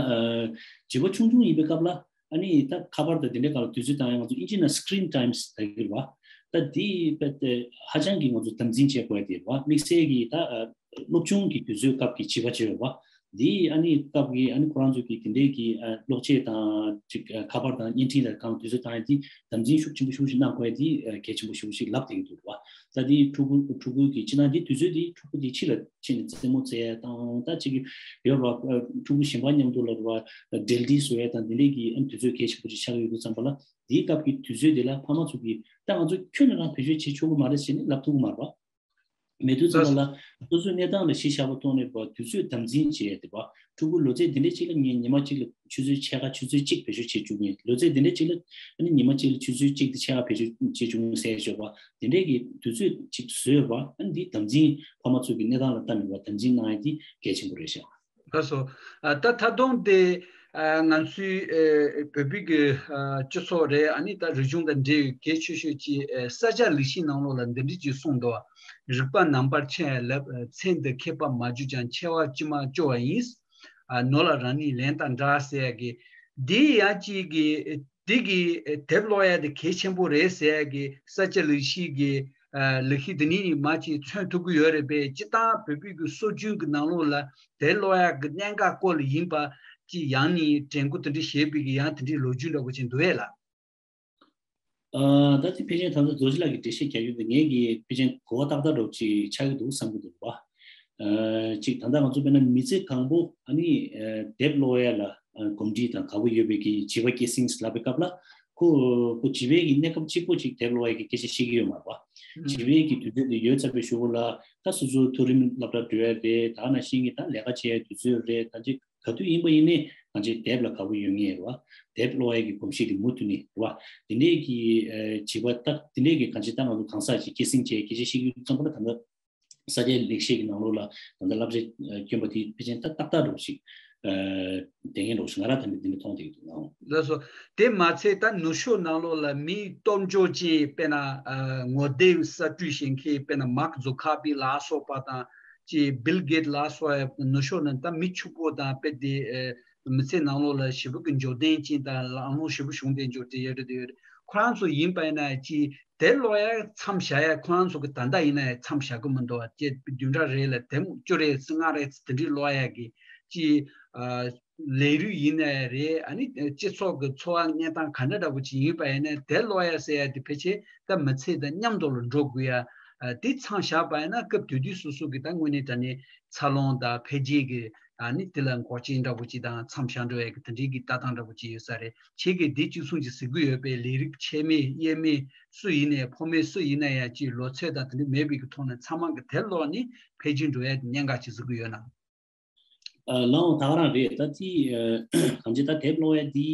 བྱིས་པ་ཆུང་ཆུང་ཡིན་པའི་སྐབས་ལ་ཨ་ནི་ད་ཁ་པར་དང་དེ་འདྲའི་སྒང་ལ་དུས་ཚོད་བཏང་ཡ་ང་ཚོ་ཨིན་ཇི་ནང་screen time་ཟེར་གྱི་རེད་བ། ད་འདི་དཔེ་དེ་ཧ་ཅང་གི་ང་ཚོ་དམ་འཛིན་བྱེད་དགོས་ཡ་དེ་རེད་བ། དམིགས་བསལ་གྱི་ད་ཨ་སློབ་ཆུང་གི་དུས་ཚོད་སྐབས་ཀྱི་བྱིས་པ་བྱས་ཡོད་བ། འདི་ཨ་ནི་སྐབས་ཀྱི་ཨ་ནི་ཁོ་རང་ཚོ་གི་དེ་འདྲའི་གི་ཨ་གློག་ཆས་དང་ཅིག་ཨ་ཁ་པར་དང་བརྙན་འཕྲིན་ལ་སྒང་དུས་ཚོད་བཏང་ཡ་འདི་དམ་འཛིན་ཤུགས་ཆེན་པོ་ཤུགས་ཤིག་གནང་དགོས་ཡ་འདི་ཨ་གལ་ཆེན་པོ་ཤུགས་ཤིག་ལབ་བསྡད་ཀྱི་འདུག་རེད་བ། ད་དེའི་ཕྲུ་གུ་ཕྲུ་གུ་གི་སྤྱིར་བཏང་དེ་དུས་ཚོད་དེ་ཕྲུ་གུ་དེ་ཕྱི་ལ་ཕྱིན་ནས་རྩེད་མོ་རྩེ་ཡ་དང་ད་ཅིག་ཡོད་ར་ཕྲུ་གུ་གཞན་པ་མཉམ་དུ་ལ་ར་འབྲེལ་འདྲིས་བཟོ་ཡ་དང་དེ་འདྲས་ཀྱི་ཨ་ནི་དུས་ཚོད་གལ་ཆེན་པོ་ཅིག་ཆགས་ཡོད་དུས་ཙམ་པ་ལ་དེའི་སྐབས་ཀྱི་དུས་ཚོད་དེ་ལ་ཕ་མ་ཚོ་གིས་ད་ང་ཚོ་ཁྱོན་ནས་རང་བེད་སྤྱོད་བྱེད་ཆོག་གི་མ་རེད་ཟེར་ནས་ལབ་ཐུབ་ཀྱི་མ་རེད་པ། མེད་དུས་ཙམ་པ་ལ་སོ་སོའི་གནས་སྟངས་ལ་གཞི་བཞག་པ་ཐོག་ནས་པ་དུས་ཚོད་དམ་འཛིན་བྱེད་ཡ་དེ་པ་ཕྲུ་གུ་ལོ་ཚད་དེ་འདྲས་ཅིག་ལ་ངས་ཉི་མ་གཅིག་ལ་ཆུ་ཚོད་ཕྱེད་ཀ་ཆུ་ཚོད་གཅིག་བེད་སྤྱོད་བྱེད་བཅུག་ངས་ལོ་ཚད་དེ་འདྲས་ཅིག་ལ་ཨ་ནི་ཉི་མ་གཅིག་ལ་ཆུ་ཚོད་གཅིག་དང་ཕྱེད་ཀ་བེད་སྤྱོད་བྱེད་བཅུག་ངས་ཟེར་ཆོག་པ་དེ་འདྲས་ཀྱི་དུས་ཚོད་ཅིག་བཟོས་པ་ཨ་ནི་འདི་དམ་འཛིན་ཕ་མ་ཚོ་གི་གནས་སྟངས་ལ་ལྟ་ནས་པ་དམ་འཛིན་གནང་ཡ་དེ་གལ་ཆེན་པོ་རེད་ཤག་ལགས་སོ། ཨ་ད་ད་དུང་དེ་ཨ་ང་ཚོའི་ཨ་བོད་པའི་གི་ཨ་སྤྱི་ཚོགས་རེད། ཨ་ནི་ད་རིག་གཞུང་དང་འབྲེལ་བའི་གལ་ཆེ་ཤོས་ཀྱི་ཨ་ས་སྐྱ་ལེགས་བཤད་ནང་ལོགས་ལ་འདི་འདྲ་ཅིག་གསུངས་འདུག་རིག་པ་རྣམ་པར་ཕྱེ་ལབ། ཚེ་འདི་ཁྱད་པར་མ་གྱུར་ཀྱང་། འཆི་བ་ཅི་མ་སྐྱོ་བ་ཡིན། ཨ་ནོར་ལ་རང་ཉིད་ལན་དང་འདྲ་ཟེར་ཡ་གི་འདི་ཡང་ཅིག་གི་འདི་གི་དེབ་ཀློག་ཡ་དེ་གལ་ཆེན་པོ་རེད་ཟེར་ཡ་གི་ས་སྐྱ་ལེགས་བཤད་གི་ལེགས་བཤད་འདི་ནི་མ་ཅིག་མཚོན་ཐུབ་ཀྱི་ཡོད་རེད་པས། སྤྱིར་བཏང་བོད་པའི་གི་སྲོལ་རྒྱུན་གི་ནང་ལོགས་ལ་དེབ་ཀློག་ཡ་གི་གནད་འགག་སྐོར་ལ་ཡིན་པ་ཅིག་ཡང་ནི་དྲན་སྐུལ་དེ་འདྲ་བྱེད་པའི་གི་ཡང་དེ་འདྲའི་ལོ་རྒྱུས་འདྲ་པོ་ཅིག་འདུག་ཨེ་ལགས། ཨ་ད་ཅི་ཕལ་ཆེར་ད་ལྟ་རྡོ་རྗེ་ལགས་ཀྱིས་འགྲེལ་བཤད་རྒྱག་ཡུལ་དེ་ངས་ཀྱིས་ཕལ་ཆེར་གོ་བ་ཏག་ཏག་འདྲ་པོ་ཅིག་ཆགས་ཀྱི་འདུག་བསམ་གྱི་འདུག་བ། ཨ་ཅིག་ད་ལྟ་ང་ཚོ་དཔེར་ན་མི་ཚེ་གང་པོ་ཨ་ནི་ཨ་དེབ་ཀློག་ཡ་ལ་ཨ་གོམས་འདྲིས་དང་དགའ་པོ་ཡོད་པའི་གི་བྱིས་པ་སྐྱེད་སྲིང་ལབ་པའི་སྐབས་ལ་ཁོ་ཁོ་བྱིས་པའི་གི་གནས་སྐབས་གཅིག་པོ་ཅིག་དེབ་ཀློག་ཡ་གི་སྐད་ཆ་བཤད་ཀྱི་ཡོད་མ་རེད་བ། བྱིས་པའི་གི་དུས་ཚོད་དེ་ཡོལ་ཚར་བའི་གཞུག་གུ་ལ་ད་སོ་སོ་མཐོ་རིམ་སློབ་གྲྭ་འགྲོ་ཡ་རེད། ད་ནང་བཞིན་གྱི་ད་ལས་ཀ་བྱེད་ཡ་དུས་ཚོད་རེད། ད་ཅིག་ག་དུས་ཡིན་པ་ཡིན་ནའི་ང་ཚོས་དེབ་ལ་དགའ་པོ་ཡོད་ངེས་རེད་བ། དེབ་ཀློག་ཡས་ཀྱི་གོམས་གཤིས་དེ་མུ་མཐུད་ནས་རེད་བ། དེ་འདྲས་ཀྱི་ཨ་བྱིས་པ་ད་དེ་འདྲས་ཀྱི་གང་ཅི་ད་ང་ཚོ་གང་ཟག་ཅིག་སྐྱེད་སྲིང་བྱས་སྐད་ཆ་བཤད་ཀྱི་ཙམ་པ་ལ་ད་ལྟ་ས་སྐྱའི་ལེགས་བཤད་ཀྱི་ནང་ལོགས་ལ་ད་ལྟ་སློབ་གྲྭ་ཨ་བསྐྱོན་པ་དེ་ཕལ་ཆེར་ད་ཏག་ཏག་འདྲ་པོ་ཞིག་ཨ་དེ་ངན་འདྲ་པོ་ཞིག་ང་རང་ད་ནི་དེ་འདྲ་མཐོང་བསྡད་ཀྱི་འདུག་ནའང་། ལགས་སོ། དེ་མ་ཚད་ད་ནུབ་ཕྱོགས་ནང་ལོགས་ལ་མིའི་སྟོབས་འབྱོར་ཅན་དཔེར་ན་ཨ་ངོ་དེབ་གསར་སྐྲུན་བྱེད་མཁན་དཔེར་ན་མཱག་ཛུ་ཁར་བྷག་ལ་སོགས་པ་དང་། ཅེས་བིལ་གེད་ལ་སོགས་ནུབ་ཕྱོགས་ནས་ད་མི་ཕྱུག་པོ་དང་དཔེ་དེ་ཨེ་མི་ཚེ་ནང་ལོགས་ལ་ཞེ་པོ་གི་འབྱོར་ལྡན་ཅན་དང་ལམ་ལྷོང་ཞེ་པོ་བྱུང་བསྡད་འབྱོར་དེ་ཡོད་རེད་དེ་ཡོད་རེད། ཁོ་རང་ཚོ་ཡིན་པ་ཡིན་ན་ཅི་དེ་ཀློག་ཡ་མཚམས་བཞག་ཡ་ཁོ་རང་ཚོ་གི་ད་ལྟ་ཡིན་ན་ཡང་མཚམས་བཞག་གི་མི་འདུག་ཅེས་བདུན་ཕྲག་རེ་ལ་དེབ་བཅུ་རེ་ལྔ་རེ་དེ་འདྲའི་ཀློག་ཡ་གི་ཅི་ཨ་ལས་རིགས་ཡིན་ན་ཡང་རེད། ཨ་ནི་སྤྱི་ཚོགས་ཀྱི་འཚོ་བ་གནས་སྟངས་ག་འདྲ་འདྲ་པོ་ཅིག་ཡིན་པ་ཡིན་ན་དེ་ཀློག་ཡ་ཟེར་ཡ་དེ་ཕལ་ཆེར་ད་མི་ཚེ་དང་མཉམ་དུ་ལ་འགྲོ་དགོས་ཡ། ཨ་དེ་མཚམས་བཞག་པ་ཡིན་ན་སྐབས་དེ་དུས་སོ་སོ་གི་ད་དངོས་གནས་དྲང་གནས་འཚར་ལོངས་དང་འཕེལ་རྒྱས་ཀྱི་ཨ་ནི་དེ་ལ་འགོག་རྐྱེན་འདྲ་པོ་ཅིག་དང་མཚམས་བཞག་འགྲོ་ཡ་གི་དེ་འདྲའི་གི་ལྟ་སྟངས་འདྲ་པོ་ཅིག་ཡོད་ས་རེད། ཁྱེད་ཀྱིས་དེ་གཅིག་མཚུངས་ཅིག་གཟིགས་ཀྱི་ཡོད་པས་ལས་རིགས་ཆེ་མེད་གཡས་མེད་སུ་ཡིན་ནའི་ཕོ་མེད་སུ་ཡིན་ན་ཡང་ཅིག་ལོ་ཚོད་དང་དེ་འདྲ་མེད་པའི་གི་ཐོག་ནས་ཚང་མ་གི་དེབ་ཀློག་ནས་འཕེལ་རྒྱས་འགྲོ་ཡ་གི་གནད་འགག་ཅིག་གཟིགས་ཀྱི་ཡོད་ན། ཨ་ལའང་ད་ག་རང་རེད། ད་དེ་ཨ་གང་ཅི་ད་དེབ་ཀློག་ཡ་དེ་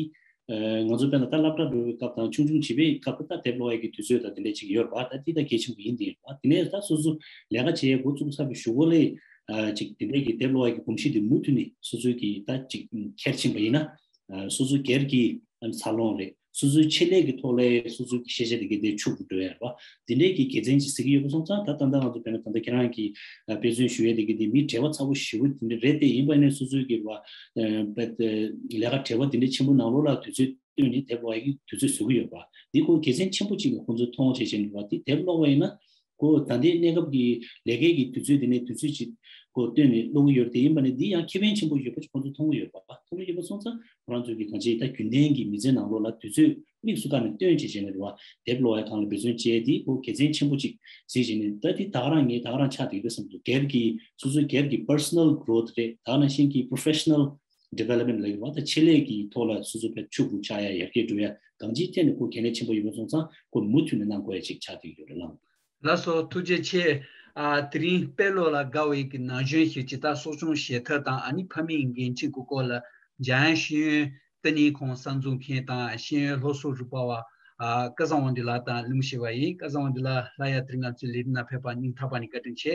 ཨ་ང་ཚོ་དཔེར་ན་ད་སློབ་གྲྭ་འགྲོ་བའི་སྐབས་དང་ཆུང་ཆུང་བྱིས་པའི་སྐབས་ད་དེབ་ཀློག་ཡ་གི་དུས་ཚོད་ད་དེ་འདྲ་ཅིག་ཡོད་རེད་པ། ད་དེ་ད་གལ་ཆེན་པོ་ཡིན་དེ་རེད་པ། དེ་ནས་ད་སོ་སོ་ལས་ཀ་བྱེད་ཡ་འགོ་བཙུགས་ཚར་བའི་གཞུག་གུ་ལས་ཨ་ཅིག་དེ་འདྲ་གི་དེབ་ཀློག་ཡ་གི་གོམས་གཤིས་དེ་མུ་མཐུད་ནས་སོ་སོ་གི་ད་ཅིག་འཁྱེར་ཕྱིན་པ་ཡིན་ན་ཨ་སོ་སོ་སྒེར་གྱི་ཨ་འཚར་ལོངས་རེད། སོ་སོའི་ཆེད་ལས་ཀྱི་ཐོག་ལ་སོ་སོའི་ཤེས་བྱ་དེ་གའི་དེ་ཕྱུག་པོ་འགྲོ་ཡ་རེད་པ། དེ་འདྲའི་གི་དགེ་མཚན་ཅིག་གཟིགས་ཀྱི་ཡོད་པ་སོང་ཙང་ད་ད་ལྟ་ང་ཚོ་དཔེར་ན་ད་ལྟ་ཁྱེད་རང་གིས་དཔེ་མཚོན་ཞུ་ཡ་དེ་གའི་དེ་མི་བྲེལ་བ་ཚ་པོ་ཞེ་པོ་དེ་འདྲ་རེད་དེ། ཡིན་པ་ནས་སོ་སོའི་གི་བ་ལས་ཀ་བྲེལ་བ་དེ་འདྲ་ཆེན་པོ་ནང་ལོགས་ལ་དུས་ཚོད་བཏོན་ནས་དེབ་ཀློག་ཡ་གི་དུས་ཚོད་བཟོ་གི་ཡོད་པ། འདི་ཁོ་དགེ་མཚན་ཆེན་པོ་ཅིག་ལ་ཁོང་ཚོས་མཐོང་བྱས་བྱས་ནས་བ་དེ་དེབ་ཀློག་པ་ཡིན་ན་ཁོ་ད་ལྟའི་གནས་སྐབས་ཀྱི་ལས་ཀའི་གི་དུས་ཚོད་དེ་ནས་དུས་ཚོད་ཅིག་ཁོ་བཏོན་ནས་ཀློག་གི་ཡོད་རེད་དེ། ཡིན་པ་ནས་འདི་ཡང་ཁེ་ཕན་ཆེན་པོ་ཡོད་པ་ཅིག་ཁོང་ཚོས་མཐོང་གི་ཡོད་པ། མཐོང་གི་ཡོད་པ་སོང་ཙང་ཁོ་རང་ཚོ་གི་གང་ཅི་ད་རྒྱུན་ལྡན་གྱི་མི་ཚེ་ནང་ལོགས་ལ་དུས་ཚོད་དམིགས་སུ་བཀར་ནས་བཏོན་བྱས་བྱས་ནས་རེད་བ། དེབ་ཀློག་ཡ་སྒང་ལ་འབད་བརྩོན་བྱས་དེ་ཁོ་དགེ་མཚན་ཆེན་པོ་ཅིག་གཟིགས་བྱས་ནས་ད་དེ་ད་ག་རང་ངས་ད་ག་རང་ཆགས་བསྡད་ཡོད་བསམ་འདུག་སྒེར་གྱི་སོ་སོའི་སྒེར་གྱི་personal growth་རེད། ད་ག་ནང་བཞིན་གྱི་professional development་ལ་ཡོད་པ་ད་ཆེད་ལས་ཀྱི་ཐོག་ལ་སོ་སོ་ཕར་ཕྱུག་པོ་ཆགས་ཡ་ཡར་རྒྱས་འགྲོ་ཡ་གང་ཅིའི་ཐད་ནས་ཁོ་གལ་གནད་ཆེན་པོ་ཡོད་པ་སོང་ཙང་ཁོ་མུ་མཐུད་ནས་གནང་དགོས་ཡ་ཅིག་ཆགས་བསྡད་ཡོད་རེད་ལགས། ལགས་སོ། ཐུགས་རྗེ་ཆེ། ཨ་དེ་རིང་དཔེ་ཀློག་ལ་དགའ་བའི་གི་ན་གཞོན་ཞིག་ཇི་ལྟར་གསོ་སྐྱོང་བྱེད་ཐབས་དང་ཨ་ནི་ཕ་མའི་འགན་འཁྲི་གི་སྐོར་ལ་འཇམ་དབྱངས་ཤེས་ཡོན་ལྟེ་གནས་ཁང་གསར་འཛུགས་མཁན་དང་ཤེས་ཡོན་སློབ་གསོ་རིག་པ་བ་ཨ་སྐལ་བཟང་དབང་འདུས་ལགས་དང་གླེང་མོལ་བྱས་པ་ཡིན། སྐལ་བཟང་དབང་འདུས་ལགས་སླར་ཡང་དེ་རིང་ང་ཚོའི་ལས་རིམ་ནང་ཕེབས་པར་སྙིང་ཐག་པ་ནས་བཀའ་དྲིན་ཆེ།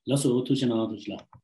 ལགས་སོ། ཐུགས་རྗེ་གནང་། ཐུགས་རྗེ་ལགས།